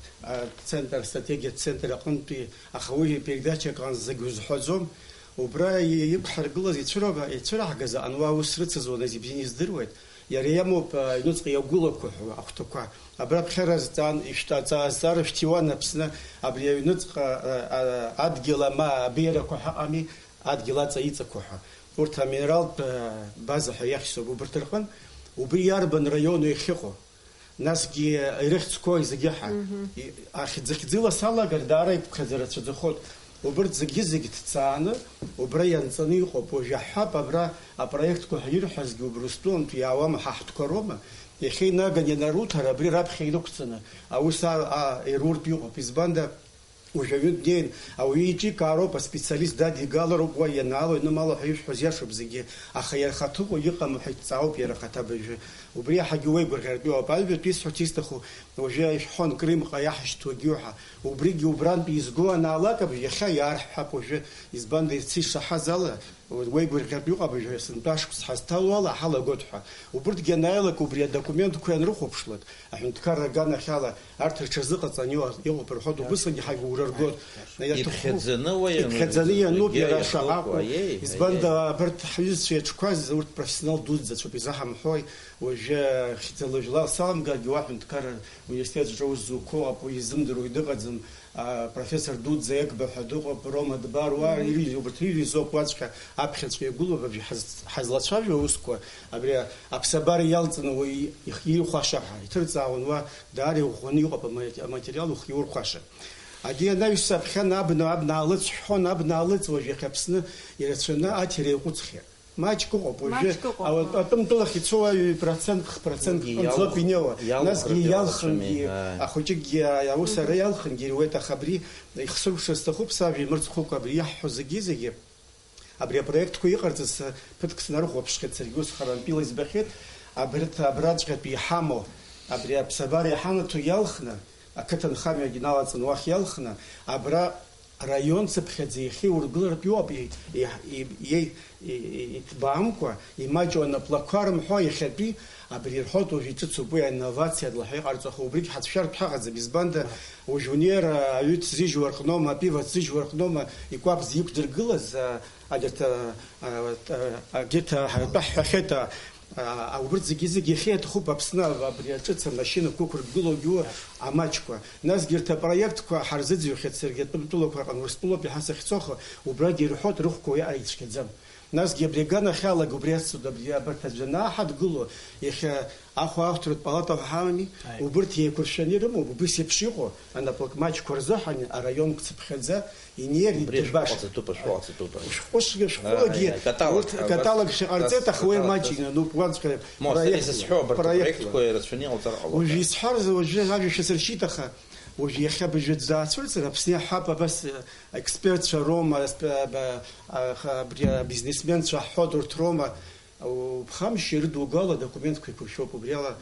ацентр, астратегиатә центр аҟынтәи, аха уи передачак аҟынӡа зегь узҳәаӡом. Убра и-, иқәҳаргылаз ицәыра-, ицәыраҳгаз аҟны уа аус рыцызуан, азы ибзианы издыруеит. Иара иамоуп, а, аҩныҵҟа иагәылақәа ҳәа ахәҭақәа. Абра аԥхьара азҵаан, ишәҭ-, аҵа-, азҵаара шәҭиуан Аԥсны, абри аҩныҵҟа, а, а, адгьыл ама абеиарақәа ҳәа ыҟами, адгьыл аҵа иҵақәа ҳәа. Урҭ аминералтә, а, база ҳәа иахьӡуп убарҭ рҟын. Убри иарбан раиону иахьыҟоу? Насгьы ирыхьӡқәои зегьы ҳа. Мгм. И-, ахьӡ-, хьӡыла салагар, даара игәхьаӡа рацәаӡахоит. Убырҭ зегьы-зегь ҭҵааны, убра ианҵаны иҟоуп. Уажә иаҳҳәап, абра апроектқәа ҳәа ирҳәазгьы убри устәылантә иаауама, ҳа ҳтәқәа роума? Иахьа инаган ианаруҭар, абри раԥхьа инықәҵаны аус а-, а-, ируртә иҟоуп. Избанда, уажә аҩы днеин, ауаҩы иҿикаароуп, аспециалист дадигалароуп, уа ианаало, ианымало ҳәа ишәҳәоз иашоуп зегьы, аха иара хаҭыҟәа иҟам ҳәа иҭҵаауп иара ахаҭа абыржәы. Убри иаҳагьы уеигәырӷьартә иҟоуп. Аҩбатәи исҳәарц исҭаху, уажәы ишәҳәон, Крымҟа иаҳшьҭуагьы уҳәа. Убригьы убрантәи изго анаалак абжа иахьа иаарҳәҳәап уажәы, избанда, ирцәы ишаҳаз ала, уеигәырӷьартә иҟоуп абжа, сынтәа ашықәс ҳазҭало ала ҳалагоит ҳәа. Убырҭгьы анааилак, убри адокументқәа ианрыхәаԥшлак, аҳәынҭқарра аганахьала арҭ рҽазыҟаҵан иҟа-, иҟоуп рҳәоит, убысҟангьы ҳаигәра ргоит. Иаҭаху-, иԥхьаӡаны уа иануп, иԥхьаӡаны иануп, иара шаҟа акәу. Аиеи, иаиеи. Избанда абарҭ ҳҩызцәа иаҿқәаз урҭ профессионал дуӡӡацәоуп, изаҳамҳәои, уажәы хьӡала-жәлала саламгаргьы уа аҳәынҭқарра университет аҿы аус зуқәоу, уи изымдыруа дыҟаӡам. А, профессор Дудза Егба ҳәа дыҟоуп, Рома Дбар, уа, мгм, ирҩыз, убарҭ ирҩызоуп уаҵәҟьа аԥхьаҵәҟьа иагәылоуп абжьы ҳаз-, ҳазлацәажәо аусқәа, абри аԥсабара иалҵны уаҩы их-, ирхәаша ҳәа иҭырҵаауан, уа даара иӷәӷәаны иҟоуп аматериал ухы иурхәаша. Агьи анаҩс аԥхьан абна, абна аалыҵ шәҳәон, абна аалыҵ уажә иахьа Аԥсны ирацәаны аҭира иаҟәыҵхьеит. Маҷк ыҟоуп, уажәы маҷк ыҟоуп, ауа-, атәымтәылахь ицо уаҩы процент, хә процент Уигьы ҟынӡоуп иалх-, инеиуа. Насгьы иалхрагьы иалхынгьы, иҟаҵәами, ааи. Ахәыҷыкгьы, аиус ара иалхынгьы ируеит, аха абри ихсыркәшар сҭахуп, сажәа имырҵхәыкәа абри иаҳҳәо зегьы-зегьы. Абри апроектқәа иҟарҵаз, ԥыҭк снарыхәаԥшхьеит, саргьы ус харантәила избахьеит, абарҭ абраҵәҟьатәи иҳамоу, абри аԥсабара иҳанаҭо иалхны, ақыҭанхамҩагьы налаҵаны уахь иалхны, абра Араион цыԥхьаӡа иахьа иургылартә иоуп, и-, и-, и-, и-, и-, иҭбаамкәа, имаҷу анаплакқәа рымҳәо иахьатәи, абри ирҳәоит, уажә иҿыцуп уи аинновациа длаҳәа иҟарҵахо, убригь ҳацәшәартә ҳаҟаӡам, избанда, уажә унеира аҩы ҭзыжьуа рҟноума, апива ҭзыжьуа рҟноума, икәабз иқәдыргылаз, а, агьырҭ, а, а, а, агьырҭ, а, ҳәа ҳҳәахьеит, а, А, а, убырҭ зегьы-зегьы иахьа иаҭахуп Аԥсны аб-, абри аҿыц амашьынақәа ықәыргылоугьы амаҷқәа. Насгьы арҭ апроектқәа ҳарзыӡырҩхьеит саргьы атәым тәылақәа рҟны, Урыстәылоуп иаҳа сахьцо, аха убрагьы ирҳәоит, рыхәқәа уи аицәгьаӡам. Насгьы абри аганахьалагьы убри ацуп, абри абарҭ аӡәы анаҳадгыло, иахьа ахәаахәҭратә палата ҳәа ҳамами, Аи. Убырҭ еиқәыршәаны ирымоуп, убыс еиԥш иҟоу анаплакмаҷқәа рзыҳәан араион цыԥхьаӡа Инеир Убри идырбаша. Шәҟәаҵатәуп, шәҟәаҵатәуп. Шәҟәышгьы, шәҟәыгьы, Ааи, ааи, каталог урҭ ҳәа, каталог шәҟарҵеит, каталог, аха уи каталог, маҷ инануп, уаҵәҟьа мамзар, проект, сара исызҳәо абарҭ проект. Апроектқәа ирацәаны иҟалҵар ҟалоит. Уажә исҳәарыз, уажәы ажәа шәасыршьит, аха уажә иахьа абыржәы дзаацәырҵыр, Аԥсны иаҳҳәап, абас, э, аекспертцәа роума, асп-, а, ба-, а, ха-, абри абизнесменцәа ҳҳәоит, урҭ роума, уԥхамшьа ирыдугало адокументқәа еиқәыршәоуп, убри ала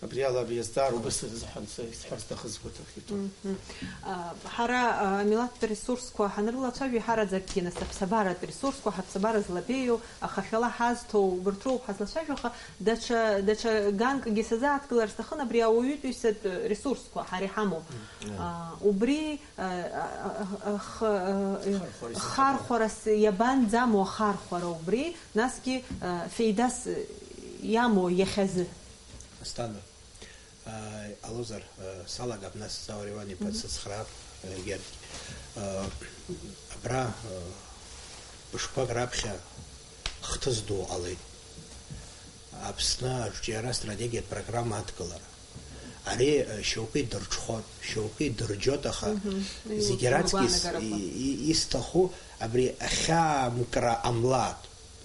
Абри ала абри азҵаара убыс рзыҳәан са исҳәар сҭахыз сгәаҭахеит. Мгм. А, ҳара, а, амилаҭтә ресурсқәа ҳанрылацәажәо, иҳараӡакгьы нас аԥсабаратә ресурсқәа, ҳаԥсабара злабеиоу, ахашәала ҳазҭоу, убарҭ роуп ҳазлацәажәо, аха даҽа, даҽа ганкгьы сазааҭгылар сҭахын абри ауаҩытәыҩсатә ресурсқәа ҳара иҳамоу. Мм. А, убри, а, а, а, а, х-, а, Хархәарас хархәарас иабанӡамоу ахархәара убри, насгьы, а, феидас иамоу иахьазы? Асҭанда. Ааи, ҟалозар, салагап, нас, Заур Иван-иԥа, Мгм. дсыцхраап, егьырҭ. Абра, мышқәак раԥхьа хҭыс ду ҟалеит. Аԥсны арҿиара стратегиатә программа адкылара. Ари, э, шьоукы идырҽхәоит, шьоукы идырџьоит, аха зегьы раҵкыс и-, и-, исҭаху абри ахьаамкра ҟамлааит,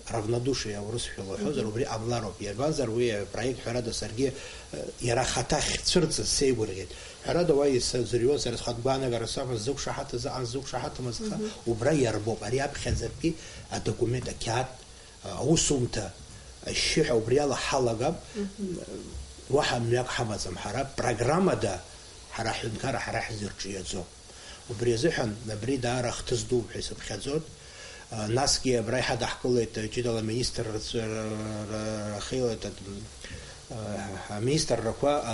равнодушие аурысшәала уҳәозар, убри ҟамлароуп. Иарбанзар уи апроект, ҳәарада, саргьы, э, иара ахаҭа ахьцәырҵыз сеигәырӷьеит. Ҳәарада, уа исзырҩуан, сара схатә гәаанагарас акәын, ззықәшаҳаҭыз аҟан, ззықәшаҳаҭымыз, аха убра иарбоуп. Ари аԥхьаӡатәи адокумент, ақьаад аусумҭа ашьшьыҳәа убри ала ҳалагап, уаҳа мҩак ҳамаӡам ҳара, программада ҳара ҳҳәынҭқарра ҳара ҳзырҿиаӡом. Убри азыҳәан абри даара хҭыс дууп ҳәа исыԥхьаӡоит. Насгьы абра иҳадаҳкылеит ҷыдала аминистрцәа р-, р-, рахьеилак, м, аминистррақәа, а,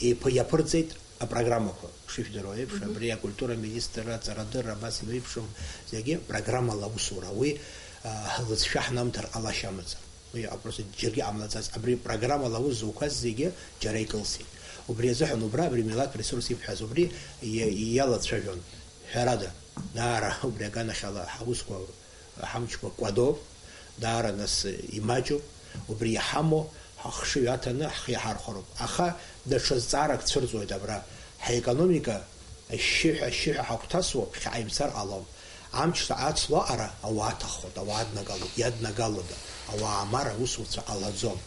еиԥ-, иаԥырҵеит. Апрограммақәа, шыжәдыруа еиԥш, абри акультура аминистрра, аҵарадырра, абас еиԥшым, зегьы программала аусура. Уи, а, лыҵшәа ҳнамҭар ҟалашьа амаӡам. Уи просто џьаргьы ҟамлаӡац. Абри программала аус зуқәаз зегьы џьара икылсит. Убри азыҳәан убра абри милаҭ ресурс иқәҳаз убри иа-, иалацәажәон. Ҳәарада, даара убри аганахьала ҳаусқәа ҳамчқәа кәадоуп, даара нас имаҷуп, убри иҳамоу ҳахшыҩ аҭаны ҳхы иаҳархәароуп. Аха даҽа зҵаарак цәырҵуеит абра. Ҳаекономика ашьшьыҳәа, ашьшьыҳәа ҳагәҭасуа ԥхьаҟа имцар ҟалом. Амч ацло аҟара ауаа аҭаххоит, ауаа аднагалоит, иаднагалода, ауаа амара аусуцәа ҟалаӡом.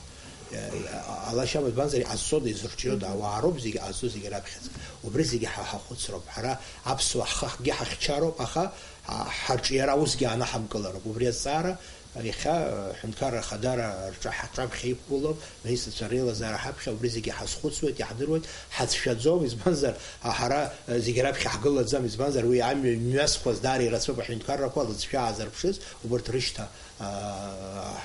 Алашьа избанзар, иҟазҵода, изырҿиода, ауаа роуп зегьы ҟазҵо, зегьы раԥхьаӡа. Убри зегьы ҳа ҳахәыцроуп. Ҳара аԥсуаа ҳхахгьы ҳахьчароуп, аха ҳа-, ҳарҿиара усгьы анаҳамкылароуп. Убри азҵаара иахьа, э, Ҳәынҭқарра Ахадара рҿа-, ҳаҿаԥхьа иқәгылоуп, министрцәа реилазаара ҳаԥхьа, убри зегьы ҳазхәыцуеит, иаҳдыруеит, ҳацәшәаӡом, избанзар, ҳа-, ҳара, э, зегьы раԥхьа ҳгылаӡам, избанзар, уи амҩа мҩасқәаз даара ирацәоуп аҳәынҭқаррақәа, лыҵшәа аазырԥшыз, убырҭ рышьҭа, а,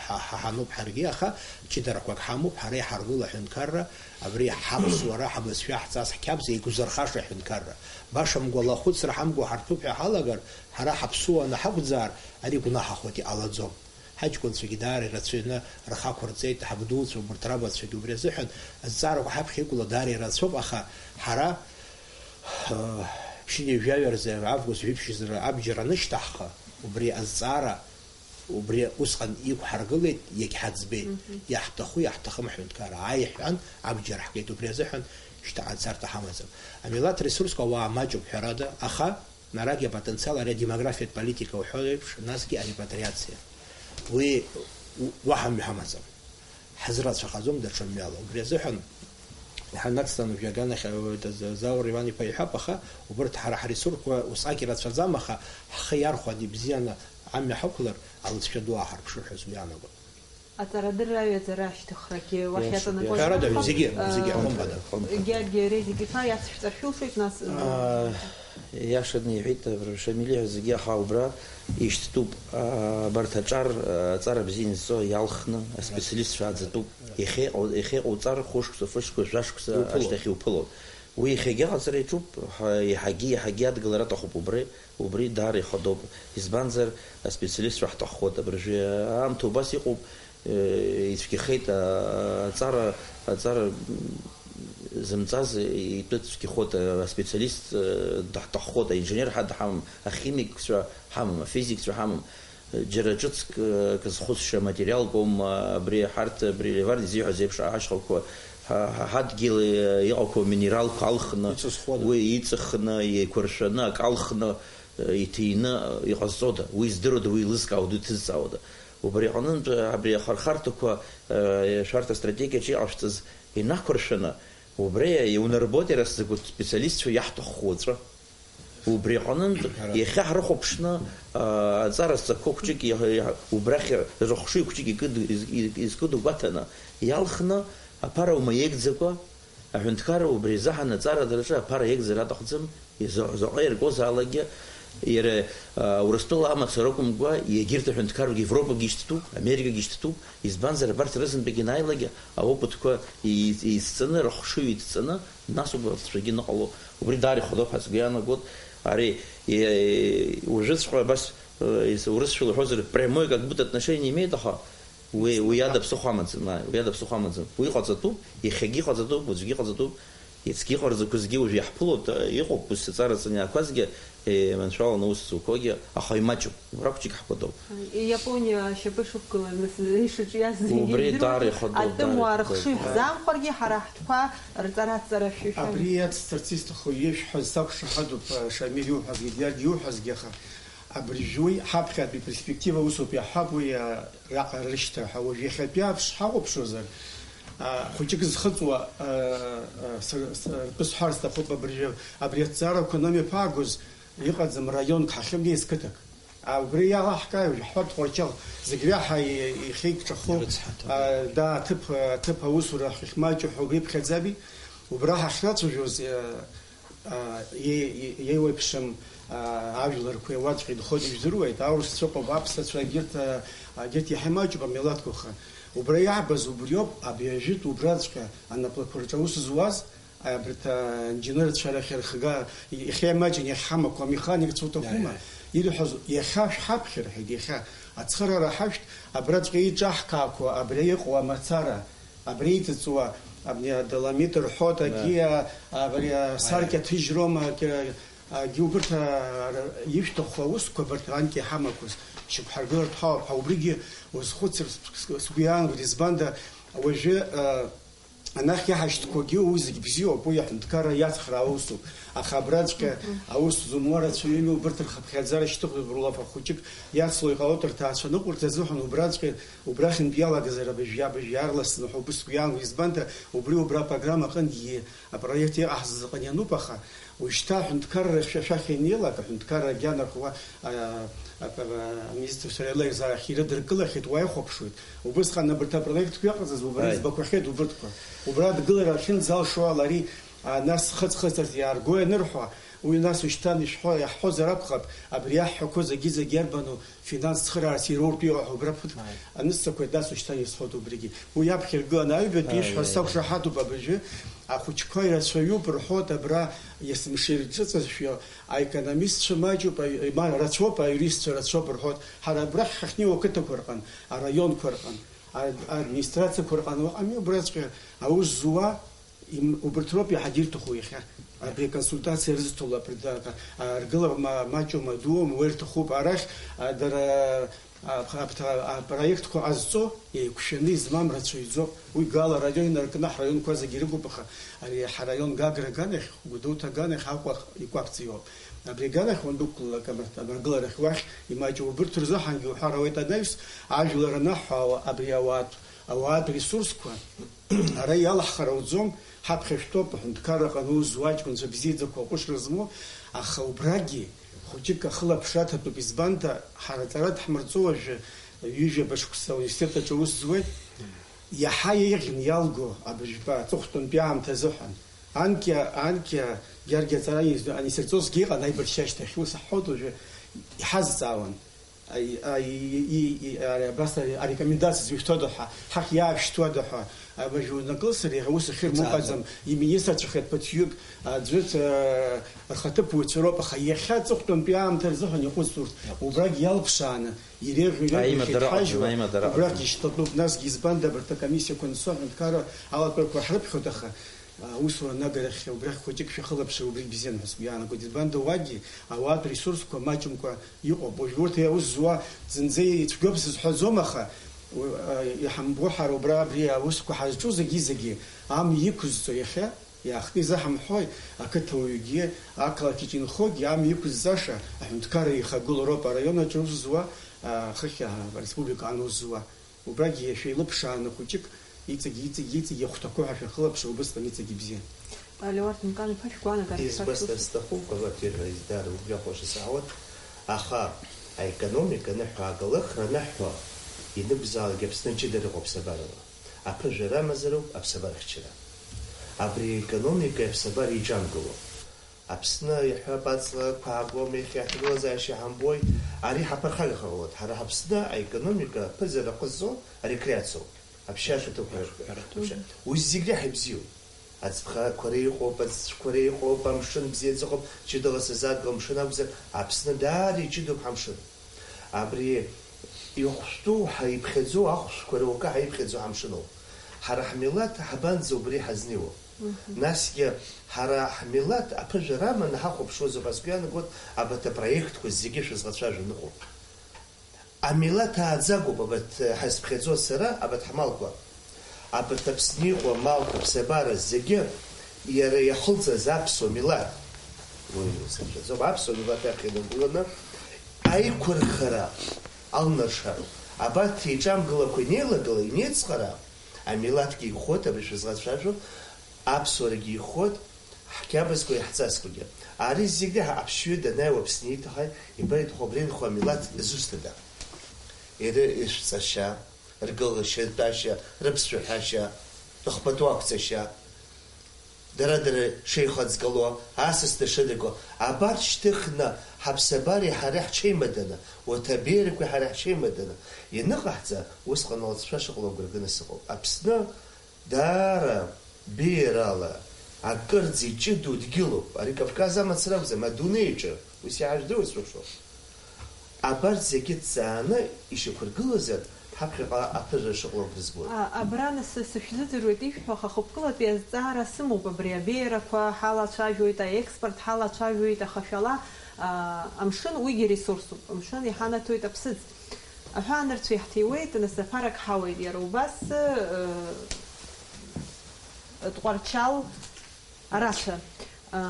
ҳа-, ҳа-, ҳануп ҳаргьы, аха ҷыдарақәак ҳамоуп, ҳара иҳаргыло аҳәынҭқарра, абри ҳаԥсуара, ҳабызшәа, ҳҵас, ҳқьабз еиқәзырхаша аҳәынҭқарра. Баша мгәала ахәыцра ҳамгәа ҳарҭәуп ҳәа ҳалагар, ҳара ҳаԥсуа анаҳақәӡаар, ари гәнаҳахоит, иҟалаӡом. Ҳаҷкәынцәагьы даара ирацәаҩны рхы ақәырҵеит, ҳабдуцәа, убырҭ рабацәагьы убри азыҳәан азҵаарақәа ҳаԥхьа иқәла даара ирацәоуп, аха ҳара, э, ԥшьынҩажәаҩа рзы, август жәиԥшь рзы абџьар анышьҭаҳха, убри азҵаара, убри усҟан иқәҳаргылеит, иагьҳаӡбеит. Мгм. Иаҳҭаху, иаҳҭахым ҳҳәынҭқарра ааи ҳҳәан, абџьар ҳгеит. Убри азыҳәан шьҭа ацарҭа ҳамаӡам. Амилаҭ ресурсқәа ауаа маҷуп, ҳәарада, аха Нарагьы апотенциал ари адемографиатә политика уҳәо еиԥш, насгьы арепатриациа. Уи у-, уаҳа мҩа ҳамаӡам. Ҳазрацәахаӡом даҽа мҩала. Убри азыҳәан ҳанацҵаны уажәы аганахь, э, Заур Иван-иԥа иҳәап, аха убырҭ ҳара ҳресурсқәа усҟак ирацәаӡам, аха ҳхы иархәан ибзианы амҩа ҳақәлар, алыҵшәа ду ааҳарԥшыр ҳәа сгәы иаанагоит. Аҵарадырра аҩаӡара ашьҭыхрагьы уахь иаҵанакуа. Ҳәарада, зегьы, зегьы, э, ахәымԥада. Гьаргь Редик-иԥа иацшәҵар шәылшоит, нас, э, Аа, иашаны иҳәеит, э, Шамиль иҳәаз зегьы, аха убра ишьҭтәуп, аа, абарҭ аҿар, э, аҵара бзиа инҵәо иалхны аспециалистцәа ааӡатәуп. Иахьа иҟау-, иахьа иҟауҵар хәышықәса, фышықәса, жәашықәса Иуԥыло. Ашьҭахь иуԥылон. Уи иахьагьы аҟаҵара иаҿуп, ҳа-, иаҳагьы, иаҳагьы адгылара аҭахуп убри, убри даара ихадоуп. Избанзар, аспециалистцәа ҳҭаххоит. Абыржәы аамҭа убас иҟоуп, э, ицәгьахеит, а-, аҵара, аҵара, м, зымҵаз итәы цәгьахоит, а-, аспециалист, э, даҳҭаххоит, аинженер ҳа-, ҳамам, ахимикцәа ҳамам, афизикцәа ҳамам. Џьара ҿыцк, э, кызхәыцша материалк аума, абри ҳарҭ, абри Леван изиҳәаз еиԥш, ашьхақәа, ҳа-, ҳа-, ҳадгьыл, э, иҟақәоу минералқәа алхны, Иҵызхуада? Уи иҵыхны, еиқәыршәаны, акы алхны, э, иҭины, э, иҟазҵода? Уи здыруада, уи еилызкаауада, уи ҭызҵаауада? Убри аҟнынтә, э, абри ахырхарҭақәа, э, шәарҭ астратегиаҿы иҟашәҵаз инақәыршәаны, убри иунарбоит иара сзакәытә специалистцәа иаҳҭаххо уаҵәы. Убри аҟнынтә, Ара. Иахьа ҳрыхәаԥшны, аа, аҵара зҵақәоу хәҷык иаҳ-, иаҳ-, убрахь рыхшыҩ хәҷык икыд-, из-, из-, изкыдгәаҭаны иалхны, аԥара умаеигӡакәа, аҳәынҭқарра убри азыҳәан аҵарадараҿы аԥара иагӡар аҭахӡам, иза-, заҟа иргозаалакгьы, иара, аа, Урыстәыла амацара акәымкәа, егьырҭ аҳәынҭқаррагьы, Европагьы ишьҭтәуп, Америкагьы ишьҭтәуп, избанзар, абарҭ рызынтәык ианааилакгьы, аопытқәа еи-, еицҵаны, рыхшыҩ еицҵаны, Нас убарҭцәагьы ныҟало, убри даара ихадоуп ҳәа сгәы иаанагоит. Ари, е, уажәыҵәҟьа абас, э, ис-, урысшәала уҳәозар, прямое как будто отношение имеет, аха уи, уи иада ԥсыхәа амаӡам, ааи, уи иада ԥсыхәа амаӡам. Уи ҟаҵатәуп, иахьагьы иҟаҵатәуп, уаҵәгьы иҟаҵатәуп. Иацгьы иҟарҵақәазгьы уажә иаҳԥылоит, иҟоуп ус аҵара ҵаны иаақәазгьы, е, маншәаланы аус зуқәагьы, аха имаҷуп, убра хәҷык ҳкәадоуп. Иапониа ашьапы шықәгылаз, нас, ишыҿиаз зегьы Убри идыруеит. Даара ихадоуп, Атәымуаа даара рыхшыҩ ихадоуп. Ҳзаамхәаргьы, ҳара ҳтәқәа рҵара ҵара шәышәҳәа. Абри иацсҵарц исҭаху ишәҳәаз сақәшаҳаҭуп, Шамиль иуҳәазгьы, иаргьы иуҳәазгьы, аха абыржәы уи ҳаԥхьатәи перспектива усоуп иаҳҳәап, уи, а, раҟара рышьҭра ҳәа. Уажә иахьатәи аԥш ҳахәаԥшуазар, а, хәыҷык зхыҵуа, а, а, сыр-, сыр-, ртәы сҳәар сҭахуп, абыржәы абри аҭҵаарақәа анымҩаԥаагоз, Иҟаӡам раионк ҳахьымнеиз қыҭак. А, убри иалаҳкааи, жәаҳҳәап, Тҟәарчал зегь реиҳа и-, ихеиқәҿахо, Ирыцҳаҭа. А, да, аҭыԥ, аҭыԥ аусура ҳахьмаҷу ҳәа убри ԥхьаӡами? Убра ҳахьрацәажәоз, а, а, и-, и-, еиуеиԥшым, а, ажәларқәеи уаҵәҟьа инхоит, ижәдыруеит, аурысцәа ыҟоуп, аԥсацәа, егьырҭ, а, егьырҭ иаҳа имаҷуп амилаҭқәа, аха убра иаҳбаз убриоуп, абри ажәытә убраҵәҟьа анаплақәа рҿы аус зуаз, Абарҭ аинженерцәа рахь рхга, иахьа имаҷын иахьҳамақәа, амеханикцәа уҭахума? Иа, иа. Ирҳәоз, иахьа шәҳаԥхьа, рҳәеит, иахьа ацхыраара ҳашәҭ, абраҵәҟьа иҿаҳкаақәо, абри иҟоу амацара, абри иҵыҵуа, абни адоломит рҳәоит, Иа. Агьи, а, абри асаркьа Иа. Ҭыжьрома, агьи, агьи убырҭ, а, р-, ишәҭаху аусқәа абарҭ анкьа иҳамақәаз, шьақәҳаргылартә ҳауп ҳәа, убригьы узхәыцыр с-, с-, сгәы иаанагоит, избанда, уажәы, а, Анахь иаҳашьҭқәагьы уи зегь бзиоуп, уи аҳәынҭқарра иацхраа усуп. Аха абраҵәҟьа Мгм. аус зумуа рацәаҩыми, убырҭ рхыԥхьаӡара шьҭыхуеит, Рурлафа хәыҷык иацло иҟалоит, рҭаацәа ныҟәырҭа азыҳәан убраҵәҟьа, убрахьынтә иалагазар абыжә, абыжә иаарласны ҳәа убысгьы иаанагоит, избанда, убри убра апрограмма аҟынгьы апроект иҟаҳҵаз аҟны иануп, аха Уажәшьҭа аҳәынҭқарра шәа-, шәахь инеилак, аҳәынҭқарра агьанархуа, а, а, а, аминистрцәа реилазаарахь ирыдыркылахьеит, уа ихәаԥшуеит. Убысҟан абарҭ апроектқәа иаҟаҵаз убра Аи. Избақәахьеит убырҭқәа. Убра адгылара ахьынӡалшо ала ари, а, нас хыҵ-хыҵырҭ иаарго ианырҳәа, уи нас уажәшьҭан ишәҳәо, иаҳҳәозар акәхап, абри иаҳҳәақәо зегьы-зегь иарбану? Финанс цхыраарц ироуртә иҟоу ҳәа убра ԥыҭк Ҳаи. анысҵақәеит, нас уажәшьҭан исҳәоит убригьы. Уи аԥхьа иргыланы аҩбатәи Ҳаи, ишәҳәаз ҳаи, сақәшаҳаҭуп абыржәы. Ахәыҷқәа ирацәаҩуп рҳәоит абра, есымша ирҿыҵызшәа, аекономистцәа маҷуп, аи-, ма-, рацәоуп, аиуристцәа рацәоуп рҳәоит. Ҳара абрахь ҳахьнеиуа ақыҭақәа рҟын, араионқәа рҟын, а-, аадминистрациақәа рҟын ыҟами, убраҵәҟьа аус зуа, Им-, убырҭ роуп иаҳагьы ирҭаху иахьа. Абри аконсультациа рызҭо, абри да-, а, аргылара ма-, маҷума, дуоума, уа ирҭахуп. Арахь, а, дара, а, ап-, апта-, апроектқәа ҟазҵо еиқәшәаны измам рацәаҩӡоуп. Уи Гала араион инаркны ҳраионқәа зегьы ирыгуп, аха ари ҳараион Гагра аганахь, Гәдоуҭа аганахь Аҟәа икәаԥӡа иоуп. Абри аганахь уандәықәлалак, абарҭ-, абаргыларахь уахь имаҷу убырҭ рзыҳәангьы уҳәар ауеит анаҩс, ажәлар анаҳҳәо, абри ауаатә, ауаатә ресурсқәа, Ара иалаҳхыр ауӡом, ҳаԥхьа шәтәоуп, аҳәынҭқарра аҟны аус зуа аҷкәынцәа бзиаӡақәа, аҟәышра змоу, аха убрагьы хәыҷык ахылаԥшра аҭатәуп, избанда, ҳара аҵара дҳмырҵо уажәы, ҩажәаба шықәса ауниверситет аҿы аус зуеит, иаҳа еиӷьын иалго абыжәпа аҵыхәтәантәи аамҭа азыҳәан. Анкьа, анкьа, Георги аҵара анисырҵозгьы иҟан аибашьра ашьҭахь, ус ҳҳәоит уажәы, иҳазҵаауан. Аи-, аи-, и-, и-, ари абас ари арекомендациа зышәҭода ҳәа, ҳахь иаашәҭуада ҳәа, абыржәы унакылсыр, иара ус ахьырмоуп Иҵааӡом. Аӡам, иминистрцәахеит ԥыҭҩык, аӡәы, э, рхаҭыԥуаҩцәа роуп, аха иахьа аҵыхәтәантәи аамҭа рзыҳәан иҟәыҵ урҭ, убрагь иалԥшааны, иреиӷьу иреиӷьу Аимадара иахьеиҭҳажьуа, ҟаҵом, аимадара убрагь ҟаҵом. Ишьҭатәуп, насгьы избанда абарҭ акомиссиақәа анцо аҳәынҭқарра алатәарқәа ҳрыԥхьоит, аха Аусура анагарахь убрахь хәыҷык шәахылаԥшыр, убригь бзиан ҳәа сгәы иаанагоит. Избанда уагьы ауаатә ресурсқәа маҷымкәа иҟоуп. Уажә урҭ аус зуа зынӡа ицәгьоуп сызҳәаӡом, аха, у-, а, иҳамбо ҳара убра абри аусқәа ҳазҿу зегьы-зегьы амҩа иқәызҵо иахьа, иаахтны изаҳамҳәои, ақыҭауаҩгьы, ақалақь аҿы инхогьы амҩа иқәызҵаша аҳәынҭқарра ихагылоу роуп араион аҿы аус зуа, а, хыхь, а, ареспублика аус зуа. Убрагьы шәеилыԥшааны хәыҷык, иҵегь, иҵегь, иҵегь иахәҭақәоу ҳәа шәахылаԥшыр, убысҟан иҵегь ибзиан. Леуарсан Ганԥа, шәгәаанагара Избасҭа шәхашҭуп. Сҭахуп, Габаҭ ирҳәаз даара убри ахәаша саауеит, аха аекономика аныҳәа, агалыхра аныҳәа, ианакәзаалак Аԥсны ҷыдара ыҟоуп аԥсабарала. Аԥыжәара амазароуп аԥсабарахьчара. Абри аекономикеи аԥсабареи иҿамгыло. Аԥсны, иаҳҳәап, аҵлақәа аагом, иахьа ҳҭагылазаашьа ҳамбои, ари ҳаԥырхагахар ҟалоит. Ҳара ҳаԥсны аекономика аԥызара ҟазҵо арекреациоуп. Аԥсшьарҭа ҭыԥқәа рықәшәа. Уи зегь реиҳа ибзиоуп. Аӡбхақәа реиҟоуп, аӡцәқәа реиҟоуп, амшын бзиаӡахоуп, ҷыдала сазааҭгыл амшын акәзар, Аԥсны даара иҷыдоуп ҳамшын. Абри ихәшәтәу ҳаиԥхьаӡоу ахәшәқәа руакы ҳаиԥхьаӡоу ҳамшыноуп. Ҳара ҳмилаҭ ҳабанӡа убри ҳазнеиуа? Мгм. Насгьы ҳара ҳмилаҭ аԥыжәара аманы ҳахәаԥшуазоуп, ҳазгәы иаанагоит, абарҭ апроектқәа зегьы шәызлацәажәо ныҟоуп. Амилаҭ ааӡагоуп абарҭ ҳазԥхьаӡо сара, абарҭ ҳмалқәа. Абарҭ Аԥсны иҟоу амалқәа, аԥсабара зегьы иара иахылҵыз аԥсуа милаҭ. Уи сыршәаӡом, аԥсуа милаҭ иаԥхьа инагәыланы аиқәырхара алнаршароуп. Абарҭ еиҿамгылақәа инеилагыла, инеиҵҟара, амилаҭгьы ихәоит, абри шәызлацәажәо, аԥсуарагьы ихәоит, ҳқьабзқәа иаҳҵасқәагьы. Ари зегьы ҳа-, аԥсшьаҩы данааи Уаԥсны иҭахи, ибеит, хәа абри анхо амилаҭ зусҭада? Иара ишәҵашьа, ргылашьа, ртәашьа, рыԥсшәаҳәашьа, рыхԥатәы ақәҵашьа, дара-дара шеихаҵгыло, асасцәа шыдырго, абарҭ шьҭыхны ҳаԥсабареи ҳареи ҳҽеимаданы, урҭ абеиарақәеи ҳареи ҳҽеимаданы ианыҟаҳҵа, усҟан алҵшәа шыҟало агәра ганы сыҟоуп. Аԥсны даара беиарала акырӡа иҷыдоу дгьылуп. Ари Кавказ амацара акәӡам, адунеи аҿы. Ус иаҳа жәдыруа сшәыхшоуп. Абарҭ зегьы ҭҵааны ишьақәыргылазар, ҳаԥхьаҟа аԥыжәара шыҟало агәра згоит. А, абра нас сышәзыӡырҩуеит ишәҳәо, аха хықәкылатәи азҵаара сымоуп абри, абеиарақәа ҳалацәажәоит, аекспорт ҳалацәажәоит, аха шәала, а, амшын уигьы ресурсуп, амшын иҳанаҭоит аԥсыӡ. Аҳәаанырцә иаҳҭиуеит, нас аԥарак ҳауеит, иара убас, ы, Тҟәарчал арацәа, а,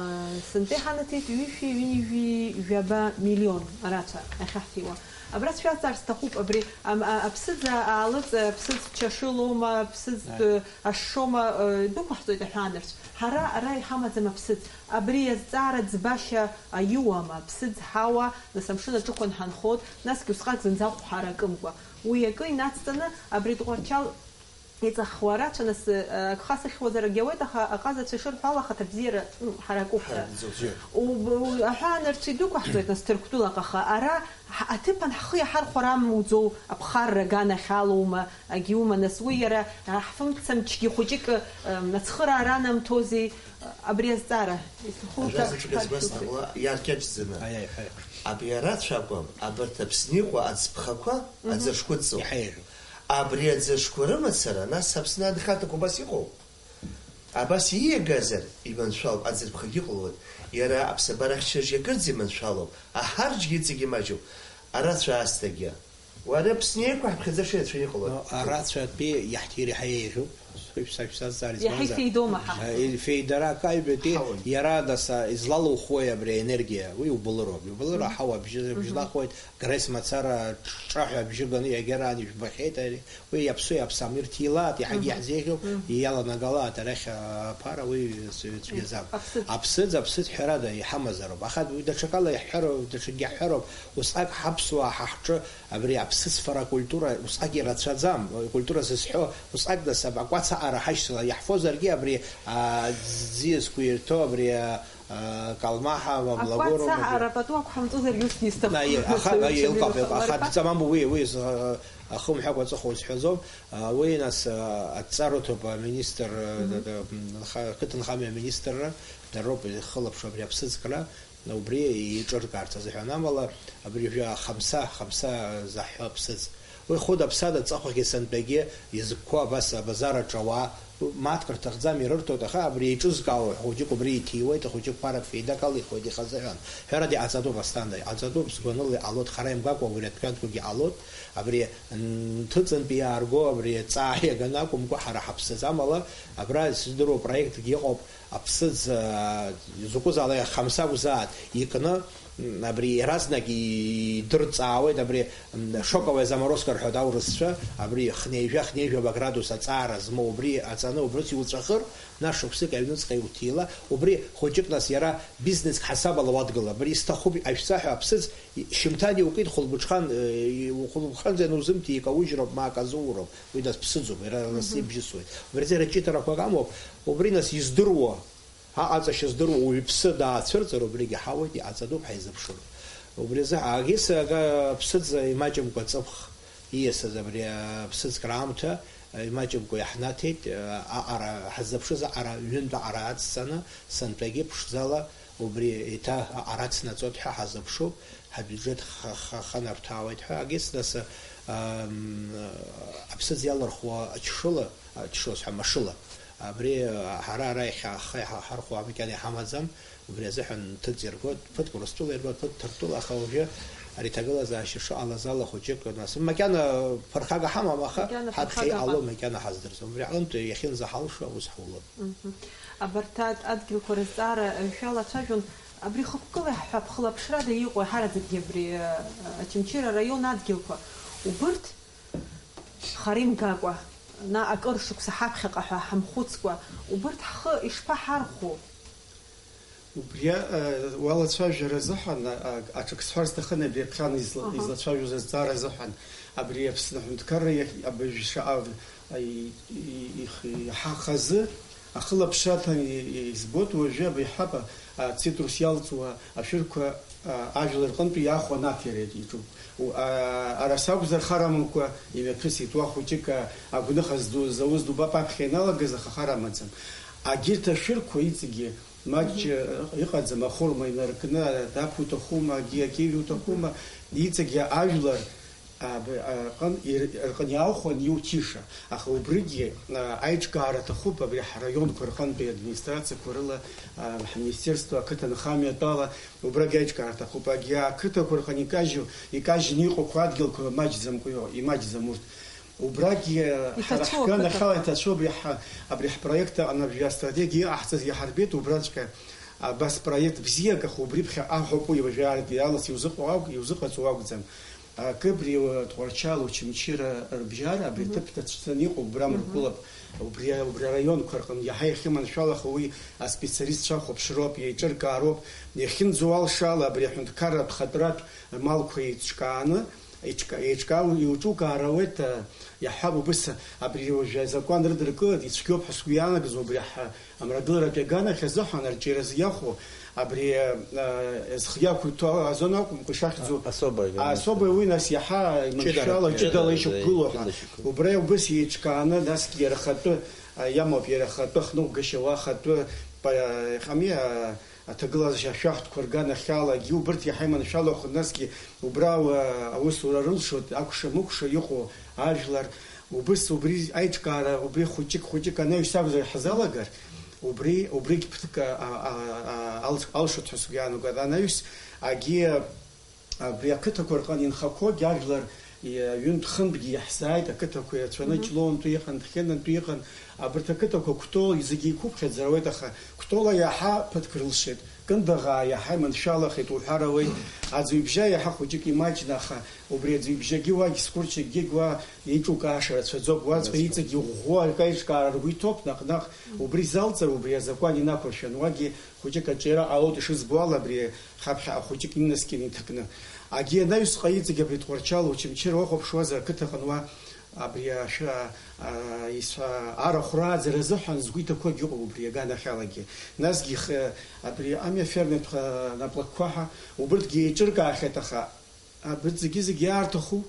сынтәа иҳанаҭеит ҩышәи ҩынҩажәи жәаба миллион арацәа ахьаҳҭиуа. Абра сшәазҵаар сҭахуп, абри, ам, а, аԥсыӡ аалыҵ, аԥсыӡ чашылома, аԥсыӡ, Аи. ы, ашшома, ы, дәықәаҳҵоит аҳәаанырцә. Ҳара ара иҳамаӡам аԥсыӡ. Абри азҵаара ӡбашьа аиуам, аԥсыӡ ҳауа, нас амшын аҿықәан ҳанхоит, насгьы усҟак зынӡа ахә ҳаракымкәа. Уи акы инацҵаны, абри Тҟәарчал иҵаххуа рацәа, нас, э, агха сыхьуазаргьы ауеит, аха аҟазацәа ишырҳәо ала, ахаҭабзиара, ну, ҳаракуп ҳәа. Ҳаракӡоуп. Уб-, у-, аҳәаанырцә идәықәаҳҵоит, нас, Ҭырқәтәылаҟа аха ара ҳ-, аҭыԥан ҳхы иаҳархәар амуӡоу, аԥхарра аганахь алоума, агьиума, нас, уи иара, а, ҳфымцамчгьы хәыҷык, э, ацхыраара анамҭозеи, э, абри азҵаара исҭаху Ажәа ҭак заҵәык азгәасҭахуа, иаркьаҿӡаны. Аиаи, ҳаи. Абри арацәа акәым, абарҭ Аԥсны иҟоу аӡԥхақәа, Мгм. аӡыршқәа ыҵоуп. Иҳаиажәуп. Абри аӡыршқәа рымацара, нас Аԥсны анхарҭақәа убас иҟоуп. Абас ииагазар, иманшәалоуп, аӡырԥхагьы ҟалоит. Иара аԥсабара ахьчаржьы акырӡа иманшәалоуп, аҳарџьгьы иҵегь имаҷуп. Арацәа аасҭагьы. Уара Аԥсны еиқәаҳԥхьаӡа шеицәа иҟалоит. Но арацәа атәы иаҳҭир иаҳа еиӷьуп. Шәа-, шәа-, шәзазҵаар Иаҳа избанзар? Ифеидоума ҳа? Э, ифеидарак аҩбатәи Ҳауан. Иара даса излалухуеи абри аенергиа? Уи убылыроуп. Иубылыр Мгм. аҳауа абжьы, абжьы Мгм. лахоит, Грес мацара ҿ-, ҿаҳәа абжьы ганы иагьараан ижәбахьеит ари. Уи иаԥсу иаԥсам, ирҭилаат, иаҳагьы Мгм. иаҳзеиӷьу, Мгм. иаланагалаат арахь аԥара, уи цәгьаӡам. Аԥсыӡ. Аԥсыӡ, аԥсыӡ ҳәарада иҳамазароуп. Аха уи даҽакала иаҳҳәароуп, даҽакгьы иаҳҳәароуп, усҟак ҳаԥсуаа ҳа ҳҿы абри аԥсыцфара акультура усҟак ирацәаӡам. Культура зысҳәо усҟак дасап, акәац аҟара ҳашьцыла иаҳфозаргьы абри, а, ӡ-, ӡиасқәа ирҭо абри, а, а, калмаҳа, Акәац мамлагоро, абри. Аҟара пату ақәҳамҵозаргьы усгьы исҭахуп. Наи, аха, Саҩуцәа наи, илкаф, мҩахҟа аха ларԥа. Ҵамамбо уи, уи, а, ахымҳәакәа аҵыхәа узҳәаӡом. А, уи, нас, а, адҵа рыҭоуп аминистр, а, Мгм. д-, д-, м, нха-, ақыҭанхамҩа аминистрра, дароуп ихылаԥшуа абри аԥсыӡкра. Убри еиҿыркаарц азыҳәан, амала абри жәа-, хамса, хамса заҳҳәо аԥсыӡ. Уи хәыда-ԥсада аҵыхәахьгьы сынтәагьы изықәқәоу абас абазар аҿы ауаа, мааҭк рҭахӡам, ирырҭоит, аха абри еиҿызкаауа хәыҷык убри иҭиуеит, ахәыҷык ԥарак феидак алихуеит ихазыҳәан. Ҳәарада, иҟаҵатәуп, Асҭанда, иҟаҵатәуп, сгәаныла иҟалоит, хара имгакәа агәырҩатәқәакгьы ҟалоит, абри нҭыҵынтәи иаарго, абри ҵаа иаганы акәымкәа, ҳара ҳаԥсыӡ амала, абра сыздыруа проектгьы ыҟоуп, Аԥсыӡ, а, изакәызаалак хамса акәзааит, икны, м, абри иаразнак идырҵаауеит, абри, м, шоковая заморозка рҳәоит аурысцәа, абри хнеижәа, хнеижәаба градус аҵаара змоу убри аҵаны убрыҵ иуҵәахыр, нас шықәсык аҩныҵҟа иуҭила, убри хәыҷык нас иара бизнеск ҳасабала уадгыла, абри исҭахуп, ашәҵа ҳәа аԥсыӡ, и-, шьымҭан иукит, хәылбыҽхан, э, и-, хәылбыҽханӡа ианузымҭи, икаужьроуп, ма аказууроуп. Уи дазԥсыӡуп, иара лассы Мгм. ибжьысуеит. Убри азы рыҷыдарақәак амоуп, убри нас издыруа, аҟаҵашьа здыруа уаҩԥсы даацәырҵыр, убригьы ҳауеит, иҟаҵатәуп, ҳаизыԥшуп. Убри азы Агьыс ага ԥсыӡ имаҷымкәа ҵыԥх ииасыз абри аԥсыӡкра аамҭа имаҷымкәа иаҳнаҭеит, аҟара, ҳаззыԥшыз аҟара, ҩынтә аҟара ацҵаны, сынтәагьы ԥшӡала убри еиҭа аҟара ацнаҵоит ҳәа ҳазыԥшуп, ҳабиуџьеҭ х-, х-, ханарҭәаауеит ҳәа. Агьыс нас Ам, аԥсыӡ иалырхуа аҽшыла, аҽшыла сҳәа, машыла. Абри, а, ҳара ара иахьа ҳхы иаҳархәо макьана иҳамаӡам, убри азыҳәан ҭыҵ иргоит, ԥыҭк Урыстәыла иргоит, ԥыҭк Ҭырқәтәыла, аха уажәы ари ҭагылазаашьа шыҟалаз ала хәыҷык, нас, макьана ԥырхага ҳамам, аха макьана ҳаԥхьа ԥырхага иҟало ҳамам. Макьана ҳаздырӡом. Убри аҟынтә иахьынӡаҳалшо аус ҳулап. Мгм. Абарҭ ад-, адгьылқәа рызҵаара, э, шәалацәажәон. Абри хықәкыла иаҳҳәап, хылаԥшрада иҟоу, иаҳараӡакгьы абри, э, Очамчыра араион адгьылқәа. Убырҭ хара имгакәа, на-, акыр шықәса ҳаԥхьаҟа ҳәа ҳамхәыцкәа, убырҭ ҳхы ишԥаҳархәо? Убри, э, уалацәажәара азыҳәан, а, а, аҽак сҳәар сҭахын, абри аԥхьан изла-, Аҳа. излацәажәоз азҵаара азыҳәан, абри Аԥсны аҳәынҭқарра иахь абыржә шаҟа, а, и-, и-, ихы-, иаҳа хазы, ахылаԥшра аҭан и-, и-, избоит, уажәы абри ҳаба, а, цитрус иалҵуа ашәырқәа, а, ажәлар рҟынтәи иаахәо анаҭира иаҿуп. У-, а, ара сакәзар, хар амамкәа имҩаԥысит, уа хәыҷык, а, агәныха зду, зауз ду бап аԥхьа ианалагаз, аха хар амаӡам. Агьырҭ ашәырқәа иҵегьы маҷ, Мгм. э, иҟаӡам, ахәырма инаркны, а, даԥ уҭахума, агьи акьыжә уҭахума, Мгм. иҵегьы ажәлар, а, б-, а, ҟын-, ир-, рҟны иаахәан иуҭиша. Аха убригьы, а, аиҿкаара аҭахуп, абри ҳраионқәа рҟынтәи администрациақәа рыла, а, ҳминистерство, ақыҭанхамҩатәала, убрагь аиҿкаара аҭахуп. Агьи ақыҭақәа рҟны икажьу, икажьны иҟоуқәа адгьылқәа маҷӡамкәа иҟоуп, имаҷӡам урҭ. Убрагь, э, ҳара Иҭацәу ҳганахьала ақыҭақәа. иҭацәу абри ҳа-, абри ҳпроект аҟны абри астратегиа иҟаҳҵаз иаҳарбеит, убраҵәҟьа абас проект бзиак, аха убри ԥхьаҟа ҳәа уажәы аартра иалас иузыҟоу акә-, иузыҟаҵоу акәӡам. Акы абри, э, Тҟәарчал, Очамчыра рыбжьара абри Мгм. аҭыԥ ҭацәцаны иҟоуп, убра Мгм. мыргылап, убри, убри араионқәа рҟны иаҳа иахьыманшәалахо уи аспециалистцәа ахәаԥшроуп, еиҿыркаароуп, иахьынӡоу алшала абри аҳәынҭқарратә хатәратә малқәа еиҿкааны, Еиҿка-, еиҿкаау, еиҿукаара ауеит, а, иаҳҳәап, убыс абри уажәы азакәан рыдыркылеит, ицәгьоуп ҳәа сгәы иаанагаз убри ҳ-, амрагыларатә иаганахь азыҳәан арҿиаразы иахәо, абри, а, а, зхы иақәиҭу азон акәымкәа ишахьӡу, А-, особое, а, особое уи нас иаҳа иманшәала ҷыдала, ҷыдала ҷыдала, ишьақәгылоу ҳәа. ҷыдала ишьақәгылоу. Убра убыс еиҿкааны, насгьы иара ахатәы, а, иамоуп, иара ахатәы ахныҟәгашьа уа ахатәы, па-, иахами, а, Аҭагылазаашьа ашәахтәқәа рганахьалагьы убырҭ иаҳа иманшәалахо, насгьы убра, а, аусура рылшоит, акәша-мыкәша иҟоу ажәлар, убыс убри аиҿкаара, убри хәыҷык-хәыҷык анаҩс акәзар ҳзалагар, убри, убригь ԥыҭк, а, а, а, алш-, алшоит ҳәа сгәы иаанагоит. Анаҩс агьи, а, Абри ақыҭақәа рҟны инхақәоугьы ажәлар, и-, ҩынтә-хынтәгьы иаҳзааит, ақыҭақәа ирацәаны, Мгм. Ҷлоунтәи иҟан, Ҭхьынантәи иҟан, абарҭ ақыҭақәа Кәтол зегьы иқәыԥхьаӡара ауеит, аха Кәтола иаҳа ԥыҭк рылшеит, Кындыӷаа иаҳа иманшәалахеит уҳәар ауеит, Аӡҩыбжьа иаҳа хәыҷык имаҷны, аха убри Аӡҩыбжьагьы уагь Скәырчыкгьы уа еиҿукааша рацәаӡоуп, уаҵәҟьа Рацәаӡоуп. Иҵегь иӷәӷәоу акы аиҿкаара ргәы иҭоуп, наҟ-наҟ убри залҵыр, убри азакәан инақәыршәан, уагьы хәыҷык аҿиара ҟалоит ишызбо ала, абри Ҳаԥхьаҟа хәыҷык инаскьаны иҭакны. Агьи анаҩсҟа иҵегь абри Тҟәарчал Очамчыра уахәаԥшуазар, ақыҭаҟны уа абри ашәа, а, исҳәа-, арахә рааӡара азыҳәан згәы иҭақәогьы ыҟоуп убри аганахьалагьы. Насгьы ихы, абри амҩа афермерқәа наплакқәа ҳәа, убырҭгьы еиҿыркаахьеит, аха абырҭ зегьы-зегьы иаарҭаху,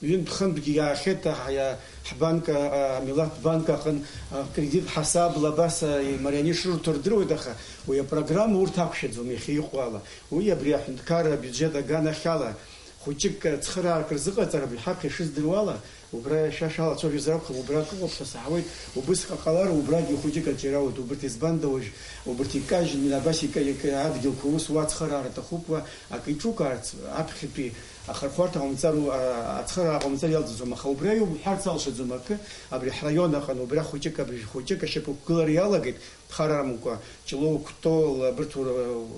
Ҩынтә-хынтәгьы иаахьеит, аҳ-, иа-, ҳбанк, а, а, амилаҭ банк аҟын, а, кредит ҳасабла абас, а, имарианы ишрырҭо рдыруеит, аха уи апрограмма урҭ ақәшәаӡом иахьа иҟоу ала. Уи абри аҳәынҭқарра абиуџьет аганахьала, хәыҷык, а, цхыраарк рзыҟаҵар, абри ҳаԥхьа ишыздыруа ала, убра шәа шәалацәажәозар акәхап, убра акы ыҟоуп ҳәа саҳауеит, убысҟа ҟалар, убрагьы хәыҷык аҿиара ауеит, убырҭ избанда уажә, убырҭ икажьны, абас ика-, ика-, адгьылқәа ус уа цхыраара аҭахуп, уа акы иҿукаарц, аԥхьатәи Ахырхәарҭа ҟамҵар, а, ацхыраара ҟамҵар иалҵӡом, аха убри аиуп уҳәарц алшаӡом акы, абри ҳраион аҟны, убри ахәыҷык, абри хәыҷык ашьапықәгылара иалагеит, хар амкәа, Ҷлоу, Кәтол, абырҭ ур-,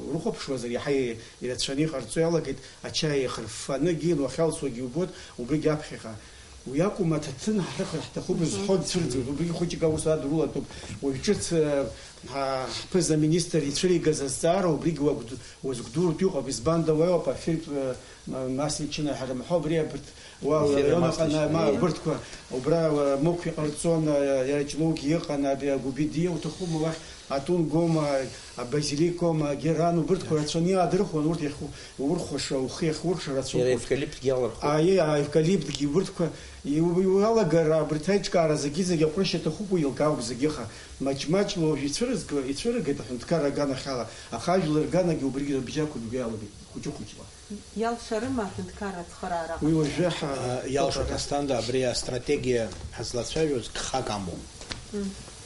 урыхәаԥшуазар, иаҳа и-, ирацәаны иҟарҵо иалагеит, ачаи еихырффаны, гьин уахьалсуагьы убоит, убригь аԥхьаҟа. Уи акәым, аҭаҭын ҳрыхар ҳҭахуп, Мгм. зҳәо дцәырҵуеит, убригь хәыҷык аус адырулатәуп, уажә ҿыц, а, ҳа-, ҳԥыза-министр ицәыригаз азҵаара, убригь уагәд-, уазгәдуртә иҟоуп, избанда уаҩоуп, афильтә, а, Ма-, Масличина ҳәа рымҳәо, абри абарҭ уа Ефир ураион аҟны, Масличина, ма, ие. Абарҭқәа, убра, уа, Мықә иҟарҵон, а, иара Ҷлоугьы иҟан, абри Агәбиди уҭахума уахь, Атун Гома, Абазилик Гома, Геран, убарҭқәа рацәаны иаадырхуан, урҭ иахьу-, урхәаша, ухы иахьурхәша рацәоуп. Иара евкалиптгьы алархәон. Аиеи, аевкалиптгьы, убарҭқәа, иу-, иу-, иуалагар, абарҭ аиҿкаара зегьы-зегьы аҟәрышьа аҭахуп, уи еилкаауп зегьы, аха маҷ-маҷла уажә ицәырызго, ицәырыгеит аҳәынҭқарра аганахьала, аха ажәлар рганагьы убригьы рыбжьақәа гәгәа иалагеит, хәыҷы-хәыҷла. Иалшарыма аҳәынҭқарра ацхыраара? Уи уажәы ҳа-, Иалшоит, Асҭанда, абри астратегиа ҳазлацәажәоз гхак амоуп.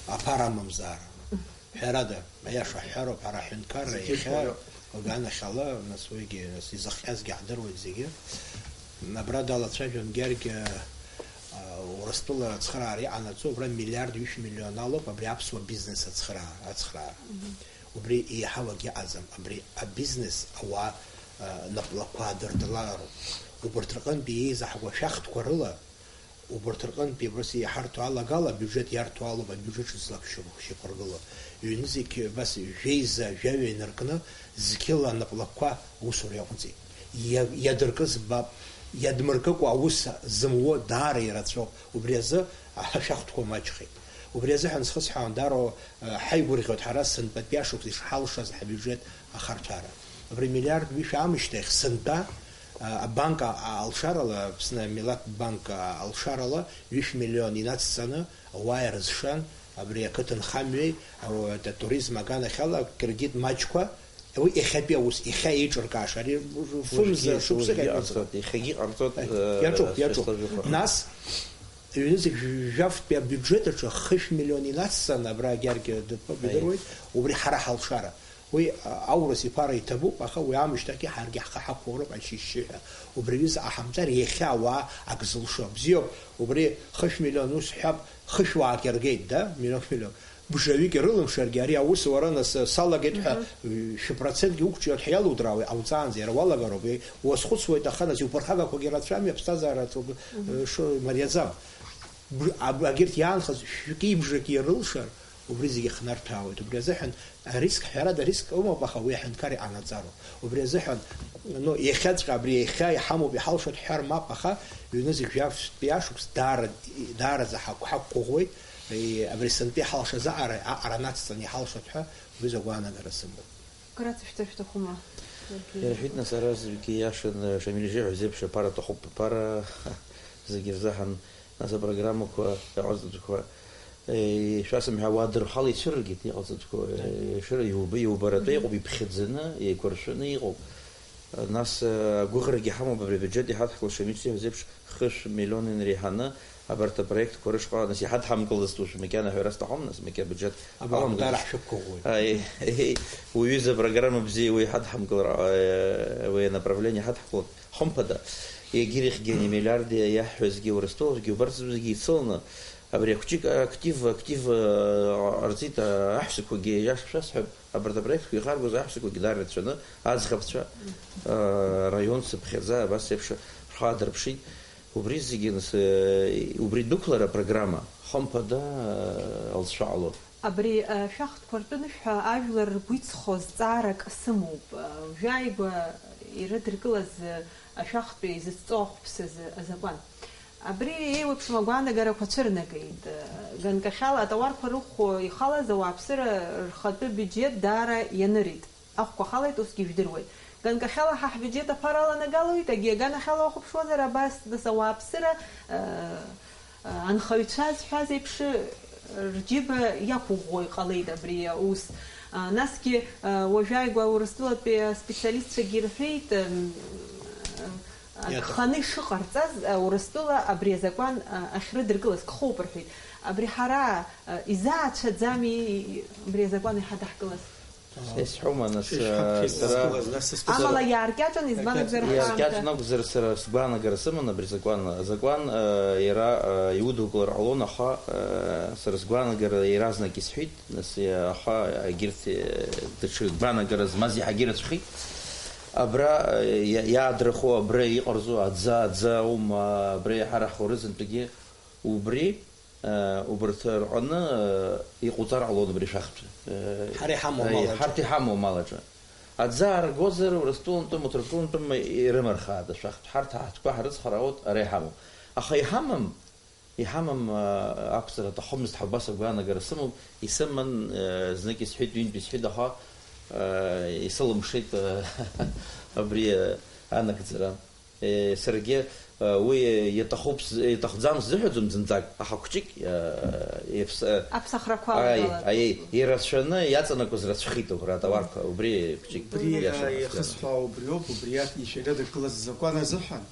Аԥара амамзаара. Ҳәарада, аиаша ҳҳәароуп, ҳара ҳҳәынҭқарра зегьы иахьа рҳәоит. Аганахьала, нас уигьы, нас изыхҟьазгьы ҳдыруеит зегьы. Абра далацәажәон Гьаргь, а, Урыстәыла ацхыраара иҟанаҵо, абра миллиард ҩышә миллион алоуп абри аԥсуа бизнес ацхыраа-, ацхраара. Убри еиҳау акгьы ыҟаӡам. Абри абизнес ауаа, а, наплакқәа адырдылароуп. Убарҭ рҟынтәи еизаҳго ашәахтәқәа рыла, убарҭ рҟынтәи абас иҳарҭо алагала абиуџьет иарҭо алоуп абиуџьет шыцлак шьақәыргыло. Ҩны зегь абас жәеиза, жәаҩа инаркны, зқьыла анаплакқәа аусура иаҟәыҵит. Иа-, иадыркыз ббап, иадмыркыкәа аус зымуо даара ирацәоуп. Убри азы ашәахтәқәа маҷхеит. Убри азыҳәан схысҳәаан, даара, э, ҳаигәырӷьоит ҳара сынтәатәи ашықәс ишҳалшаз ҳабиуџьет ахарҭәара. Абри миллиард ҩышә аамышьҭахь сынтәа, э, абанк а-, а-, алшарала, Аԥсны амилаҭтә банк а-, алшарала ҩышә миллион инацҵаны ауаа ирызшан, абри ақыҭанхамҩеи, ауаҩ-, атуризм аганахьала акредит маҷқәа, уи иахьатәи аус, иахьа еиҿыркааша, ари фымза, уажәгьы, шықәсык уажәгьы иаҩызоуп. Ҟарҵоит, иахьагьы ҟарҵоит, Иаҿуп, э, иаҿуп. Светлана Жукова. Нас, ҩнызқь жәафтәи абиуџьет аҿы хышә миллион инацҵаны, абра Гьаргь дыдтәоуп, Аиеи. Идыруеит, убри ҳара ҳалшара. Уи, а, аурыс иԥара иҭабуп, аха уи аамышьҭахьгьы ҳаргьы ҳхы ҳақәхәыроуп ашьшьыҳәа. Убри аҩыза ҟаҳамҵар, иахьа ауаа ак зылшо. Бзиоуп, убри хышә миллион ус ҳҳәап, хышә уаак иаргеит, да? Миллион, миллион. Бжаҩык ирылымшаргьы, ари аус уара нас салагеит ҳәа, Мгм. шәы процентгьы уқәҿиоит ҳәа иалудраауеи, ҟауҵаанӡа иара уалагароуп, уи уазхәыцуеит, аха нас иуԥырхагақәагьы рацәами, аԥсҭазаара аҿы, Мгм. э, шо-, мариаӡам. Б-, аб-, агьырҭ иаанхаз шәки бжаки ирылшар, убри зегьы хнарҭәаауеит. Убри азыҳәан ариск, ҳәарада, ариск ыҟоуп, аха уи аҳәынҭқар иҟанаҵароуп. Убри азыҳәан, ну, иахьаҵәҟьа абри иахьа иҳамоуп, иҳалшоит ҳҳәар мап, аха ҩнызқь жәафтәи ашықәс даара, даараӡа ҳақә-, ҳақәгәыӷуеит. Е, абри сынтәа иҳалшаз аҟара, аҟара нацҵаны иҳалшоит ҳәа уи закәу агәаанагара сымоуп. Акыр ацәышәҵа шәҭахума? Иарҳәит, нас, ара зегьы иашан, Шамиль ишиҳәаз еиԥш, аԥара аҭахуп, аԥара зегьы рзаҳан, нас, апрограммақәа, иҟаҵатәқәа, е, шәасымҳәа, ауаа дырҳала ицәырыргеит, иҟаҵатәқәа, е, шыра иуба-, иубаратәы Мгм. Иҟоуп, иԥхьаӡаны, еиқәыршәаны иҟоуп. Нас, э, агәыӷрагьы ҳамоуп, абри абиуџьет иҳадҳкылша, Шамиль ишиҳәаз еиԥш, хышә миллион инреиҳаны абарҭ апроектқәа рышҟа, нас, иҳадҳамкылазт, уажә макьана аҳәара сҭахым, нас, макьа абиуџьет Абарҭ аламгылазт. Дара ҳшәықәгәыӷуеит. Аи, еи, уҩыза апрограмма бзиа уи иҳадҳамкылар, э, уи анаправление иҳадҳкылоит. Хымԥада, егьирахьгьы ани миллиард иаҳҳәазгьы, Урыстәылахьгьы, убарҭ зегьы ицыланы, абри акәҷык актив, актив, э, ҟарҵеит, э, аҳәсақәагьы, иашшәасҳәап, Абарҭ апроектқәа ихаргоз аҳәсақәагьы дара рацәаны, аӡӷабцәа, аа, раион цыԥхьаӡа абас еиԥш рхы аадырԥшит. Убри зегьы нас, э, убри дәықәлара апрограмма, хымԥада, э, алҵшәа ҟалон. Абри, э, ашәахтәқәа ртәы анышәҳәа, ажәлар ргәы иҵхо зҵаарак сымоуп. Э, уажәааигәа ирыдыркылаз, э, ашәахтәи изыцҵо ахәԥса азы-, азакәан. Абри еиуеиԥшым агәаанагарақәа цәырнагеит. Ганкахьала атауарқәа рыхәо ихалаз ауааԥсыра рхатәы биуџьет даара ианырит. Ахәқәа халеит, усгьы ижәдыруеит. Ганкахьала ҳа ҳбиуџьет аԥара аланагалоит, егьи аганахьала уахәаԥшуазар, абас, нас, ауааԥсыра, э, э, анхаҩцәа зҳәаз еиԥш, рџьыба иақәыӷәӷәо иҟалеит абри аус. А, насгьы, а, уажәааигәа Урыстәылатәи аспециалистцәагьы ирҳәеит, м, а, Иаҭаху. Агханы ишыҟарҵаз, а, Урыстәыла абри азакәан, а, ахьрыдыркылаз гхоуп рҳәеит. Абри ҳара, а, изаацәаӡами абри азакәан иҳадаҳкылаз? Исҳәома, нас, Шәишҳа-, а, шәишҳа-, сара нас, нас, Амала иааркьаҿын, избан акәзар, Иааркьаҿ-, ҳаамҭа. Иааркьаҿ акәзар, сара сгәаанагара сыман абри азакәан. Азакәан, а, иара, а, иудукылар ҟалон, аха, а, сара сгәаанагара иаразнак исҳәит. Нас, аха егьырҭ, э, даҽа гәаанагара змаз иаҳагьы ирацәахеит. Абра, э, иа-, иаадырхо, абра иҟарҵо аӡа, аӡа аума, абра иаҳа раҳхәарызынтәгьы убри, э, убарҭ рҟны, э, иҟауҵар ҟалон абри шәахтә, э, Ҳара иҳамоу э, амал аҿы. Ҳарҭ иҳамоу амал аҿы. Аӡа ааргозар, Урыстәылантәым, Уҭырқәлантәым ирымархааит ашәахтә. Ҳарҭ ҳаҳҭқәа ҳрыцхраауеит, ара иҳамоу. Аха иҳамам, Иҳамам, а, акәзар аҭахымызт ҳәа убас агәаанагара сымоуп, исыман, а, знык исҳәеит, ҩынтә исҳәеит, аха, а, исылымшеит, а, абри, а, анагӡара. Е, саргьы, Уи иаҭахуп, иаҭахӡам сзыҳәаӡом зынӡак, аха хәҷык, э, иаԥс-, э, Аԥсахрақәа аи, алагалатәуп. Аиеи, ирацәаны иаҵанакуаз рацәахеит убра атауарқәа, убри хәҷык Убри, иашан э, ахьӡ ихысҳәаау убриоуп, убри иахь ишәара дыргылаз азакәан азыҳәан,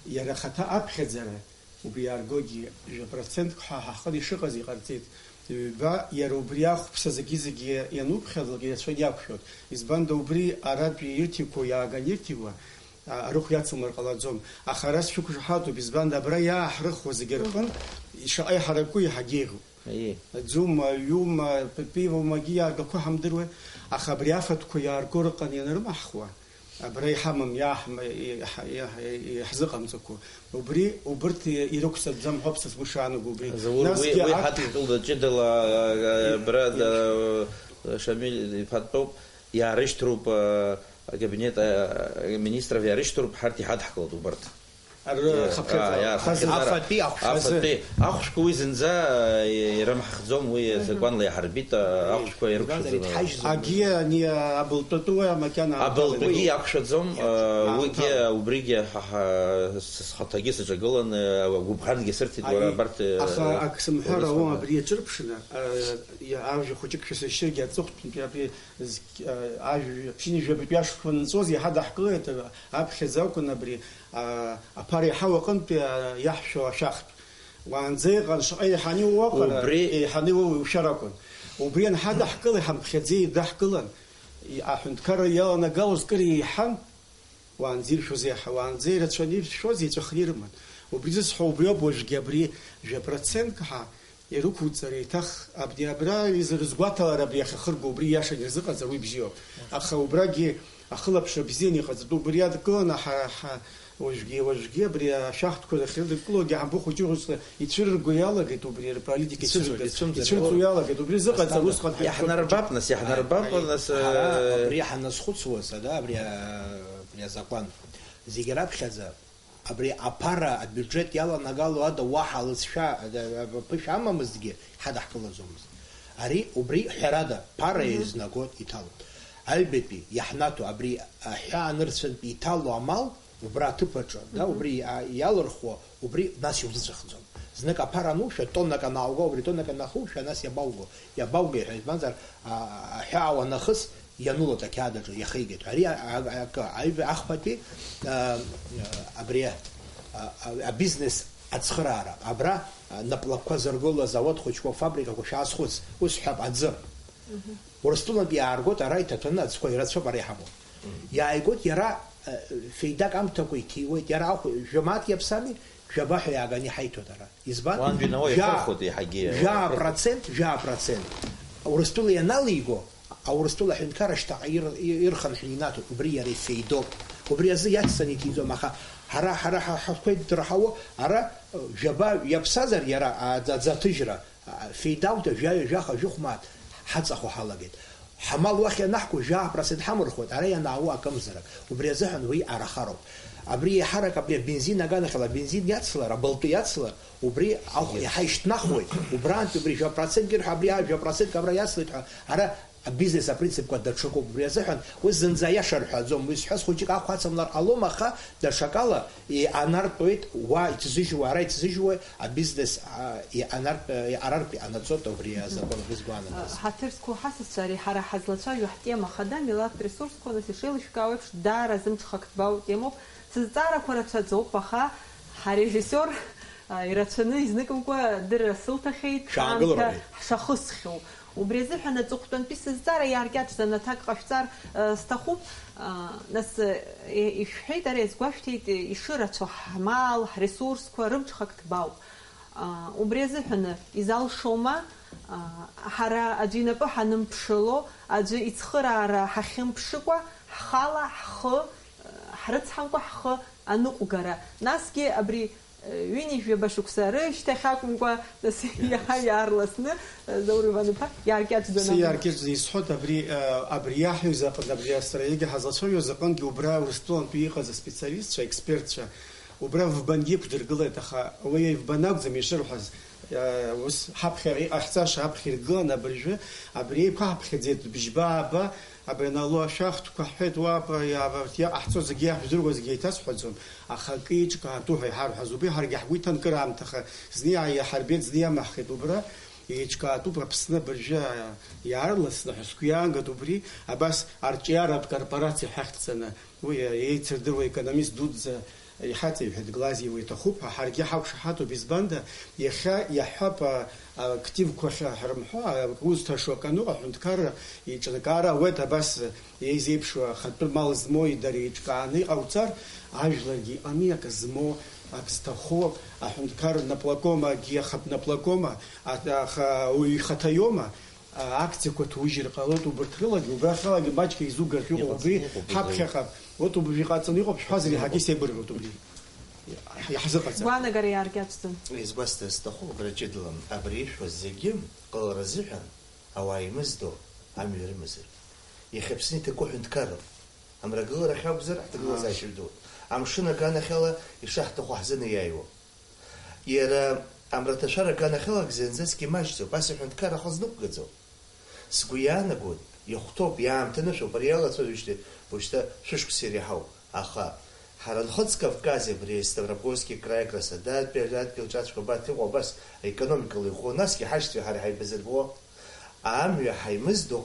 иара ахаҭа аԥхьаӡара, убри иааргогьы жәа процентк ҳәа ҳаҟны ишыҟаз иҟарҵеит. Ҩба, иара убри ахәԥса зегьы-зегьы иануԥхьаӡалак, ирацәаны иақәшәоит. Избанда убри аратәи ирҭиқәо иааган ирҭиуа, а, арыхә иацымлар ҟалаӡом. Аха ара сшәықәшаҳаҭуп, избанда абра иааҳрыхуа зегьы рҟынтә шаҟа иҳараку иаҳагьы еиӷьуп. Аиеи. Ӡума, ҩума, п-, пивомагьы иааргақәо ҳамдыруеи, аха абри афатәқәа иаарго рыҟан ианрымаҳхуа, абра иҳамам, иаҳм-, иҳ-, иаҳ-, иаҳзыҟамҵақәо. Убри, убырҭ ирықәсыртәӡам ҳәоуп са сгәы шаанаго убри. Заур, уи, Насгьы уи акт- ҳадҳкылоит ҷыдала, а, а, абра, Иа- да, Шамиль иԥа дтәоуп, иаарышьҭроуп, а, акабинет, а, министров иаарышьҭроуп, ҳарҭ иҳадҳкылоит убарҭ. Ар-, Иа-, хыԥхьаӡа, а, иа, хазы. Хыԥхьаӡа. Афатәи ахәшә азы. Афатәи ахәшәқәа уи зынӡа, а, ирымҳхӡом, уи Мгм. азакәанла иҳарбит, а, Мгм. ахәшәқәа Избанзар, ирықәшәаӡом. Иҭҳажьзар. Агьи ани абылтәатәы уи амакьана Абылтәагьы аамҭалеит. Иақәшәаӡом, а, Аамҭала. Уигьы, убригьы ҳа, ҳа, с-, схаҭагьы саҿагыланы, а, гәыбӷангьы сырҭеит, уара, Ари, абарҭ, а, аха ус акы сымҳәар ауам, ҳәа. Абри аҿырԥшны, а, иа-, ажәа хәыҷык шәасыршьыргьы аҵыхәтәантәи абри Зқь-, а, ажә-, ԥшьынҩажәи жәабатәи ашықәс анҵәоз иҳадаҳкылеит, а, аԥхьаӡа акәын абри, а, аԥара иҳау аҟынтәи, а, иаҳшәо ашәахтә. Уаанӡа иҟан, шаҟа еиҳаны иоуоу аҟара, Убри еиҳаны иоуоу иушәар акәын. Убри анҳадаҳкыла, иҳамԥхьаӡеит, даҳкылан, и-, аҳәынҭқарра иаланагалоз кыр еиҳан, уаанӡа иршәоз еиҳа, уаанӡа ирацәаны иршәоз, иҵәахны ирыман. Убри зысҳәо убриоуп, уажәгьы абри жәа процентк ҳа ирықәуҵар, еиҭах абни абра изы-, рызгәаҭалар абри ахьахырго, убри иашан ирзыҟаҵар, уи бзиоуп. Аха убрагьы ахылаԥшра бзианы иҟаҵатәуп, убри иадкыланы ҳа, ҳа, уажәгьы, уажәгьы абри ашәахтәқәа ахьрыдыркылогьы ҳамбы хәыҷы-хәыҷла ицәырырго иалагеит, убри рполитика Ицәырҵуеит, ицәырыргоит, ицәымӡыргоит. Ицәырҵуа иалагеит, убри зыҟаҵар, Асҭанда. Усҟан Иаҳнарбап нас, иаҳнарбап Аи, нас, ҳара э, абри ҳаназхәыцуаз, ада, абри, а, абри азакәан, зегьы раԥхьаӡа, абри аԥара абиуџьет иаланагало ада уаҳа алыҵшәа, а, а, ԥышәа амамызҭгьы, ҳадаҳкылаӡомызт. Ари убри ҳәарада, ԥара Мгм. еизнагоит, иҭалоит. Аҩбатәи иаҳнаҭо абри аҳәаа нырцәынтә иҭало амал, убра аҭыԥ аҿы, да, Мгм. убри иа-, иалырхуа, убри нас иузыҵәахӡом. Знык аԥара анушәа, тоннак анаауга, убри тоннак анахушәа, нас иабауго? Иабаугеи ҳәа, избанзар, а, аҳәаа уанахыс, ианулоит ақьаад аҿы, иахигеит. Ари а-, а-, акы, аҩб-, ахԥатәи, а, а, абри, а, а, абизнес ацхыраара. Абра, а, наплакқәа зыргыло азауад хәыҷқәа, фабрикақәа шәаазхәыц, ус ҳәап, аӡы. Мгм. Урыстәылантә иааргоит, ара иҭаҭәаны аӡқәа ирацәоуп, ара иҳамоу. Мгм. Иааигоит иара, а, феидак амҭакәа иҭиуеит, иара ахә-, жәамаҭ иаԥсами, жәаба ҳәа иааганы иҳаиҭоит ара. Избан? Уантәи наҟ Жәа-, ихырхәоит еиҳагьы. Жәаа процент, жәаа процент. Урыстәыла ианалиго, Аурыстәыла аҳәынҭқарра шьҭахьҟа ир-, ир-, ирхынҳәны инаҭоит, убри иара ифеидоуп. Убри азы иацҵаны иҭиӡом, аха ҳара, ҳара ҳа-, ҳа-, ҳтәқәа иддырҳауо, ара, жәаба иаԥсазар иара, а, аӡ-, аӡы аҭыжьра, а, феида ауҭа, жәаҩа, жәаха, жәохә мааҭ ҳаҵахо ҳалагеит. Ҳамал уахь ианаҳго, жәаа процент ҳамырхуеит, ара ианаауа акымзарак. Убри азыҳәан уи арахароуп. Абри еиҳарак абри абензин аганахьала абензин иацлар, абылтәы иацлар, убри ахә Иац- иаҳа ишьҭнахуеит. Убрантәи убри жәа процентк ирҳәо, абри ажәа процентк абра иацлеит ҳәа, ара абизнес апринципқәа даҽакуп. Убри азыҳәан уи зынӡа аиаша рҳәаӡом. Уи зҳәаз хәыҷык ахә ацамлар ҟалом, аха даҽакала ианартәоит, уа иҭзыжьуа, ара иҭзыжьуа, абизнес, а, ианартә-, иарартә иҟанаҵоит убри азакәан, убри згәаанагаз. Ҳаҭыр зқәу ҳасасцәа, ари ҳара ҳазлацәажәо ҳтема хада, милаҭтә ресурсқәа, нас ишеилышәкаауеиԥш, даара зымҽхак ҭбаау темоуп. Сызҵаарақәа рацәаӡоуп, аха ҳарежиссиор, а, ирацәаны изныкымкәа адырра сылҭахьеит, Шаангылара аамҭа ҳәа. Ҳшахысхьоу. Убри азыҳәан аҵыхәтәантәи сызҵаара иааркьаҿӡаны аҭак ҟашәҵар, а, сҭахуп. А, нас, э, ишәҳәеит, ара иазгәашәҭеит, э, ишырацәоу ҳмал, ҳресурсқәа рымҽхак ҭбаауп. А, убри азыҳәаны изалшома, а, ҳара аӡәы инапы ҳанымԥшыло, аӡәы ицхыраара ҳахьымԥшыкәа, ҳхала ҳхы, э, ҳрыцҳамкәа ҳхы аныҟәгара? Насгьы абри, э, ҩынҩажәаба шықәса рышьҭахь акәымкәа, нас иаҳа иаарласны, э, Заур Иван-иԥа, иааркьаҿӡаны Сэ акәым. Иааркьаҿӡаны исҳәоит, абри, э, абри иаҳҩыз аҟны, абри астратегиа ҳазлацәажәоз аҟынгьы убра Урыстәылантәи иҟаз аспециалистцәа, аекспертцәа, убра вбангьы иқәдыргылеит, аха уи вбан акәӡам ишырҳәаз, Ус ҳаԥхьа иҟаҳҵаша аԥхьа иргылан абыржәы, абри еиқәаҳԥхьаӡеит бжьба-ааба, абри анало ашәахтәқәа ҳҳәеит, уа, аб-, иа-, аб-, иаҟаҳҵо зегьы, иаҳжәдыруа зегьы еиҭасҳәаӡом, аха акы еиҿкаатәу ҳәа иҳарҳәаз убри ҳаргьы ҳгәы иҭан кыр аамҭаха, зны иааиаҳарбеит, зны иамаҳхит убра, еиҿкаатәуп Аԥсны абыржәы иаарласны ҳәа сгәы иаангоит убри, абас арҿиаратә корпорациа ҳахьӡҵаны, уи еицырдыруа економист дуӡӡа иҳаҵеиҳәеит, Глазиа уи иҭахуп ҳәа, ҳаргьы ҳақәшаҳаҭуп, избанда, иахьа иаҳҳәап, а, активқәа ахьа-, ҳрымҳәо, а, узҭашо акы аныҟоу аҳәынҭқарра еиҿнакаара ауеит, абас еизеиԥшуа ахатәы мал змоу дара еиҿкааны иҟауҵар, ажәларгьы иҟами акы змоу, ак зҭаху, аҳәынҭқар наплакома, акгьы ахатә наплакома, а-, аха ауаҩ ихаҭа иоума, а, акциақәа ҭужьыр ҟалоит, убарҭ рылагьы, убрахьалагьы маҷк еизугартә иҟоуп, Иҟаҵаны убри иҟоуп, ҳаԥхьаҟа, вот убри иҟаҵаны иҟоуп, шәҳәазар, иҟоуп. Иаҳагьы сеигәырӷьоит убри. Иаҳзыҟаҵап. Гәаанагара иааркьаҿӡам. Избасҭа сҭахуп, Граҷыдла, абри ишәҳәоз зегьы ҟалара азыҳәан ауаа имыздо амҩа рымазар. Иахьа Аԥсны иҭаку ҳәынҭқарроуп. Амрагыларахь акәзар, ҳҭагылазаашьа ду. Амшын аганахьала ишаҳҭаху ҳзынаиааиуа. Иара амраҭашәара аганахьалагь зынӡаск имаҷӡоуп, ас иҳәынҭқарра ахы азнықәгаӡом. Сгәы иаанагоит, ихәҭоуп, иаамҭанышәоуп, ари иалацәажәоижьҭеи уажәшьҭа шәышықәса иреиҳауп. Аха ҳара Нхыҵ Кавкази абри Ставропольски краи Краснодартәи адгьыл ҿацәқәа абарҭ иҟоу абас аекономикала иӷәӷәоу, насгьы ҳашьцәеи ҳареи ҳаибазырбо, амҩа ҳаимыздо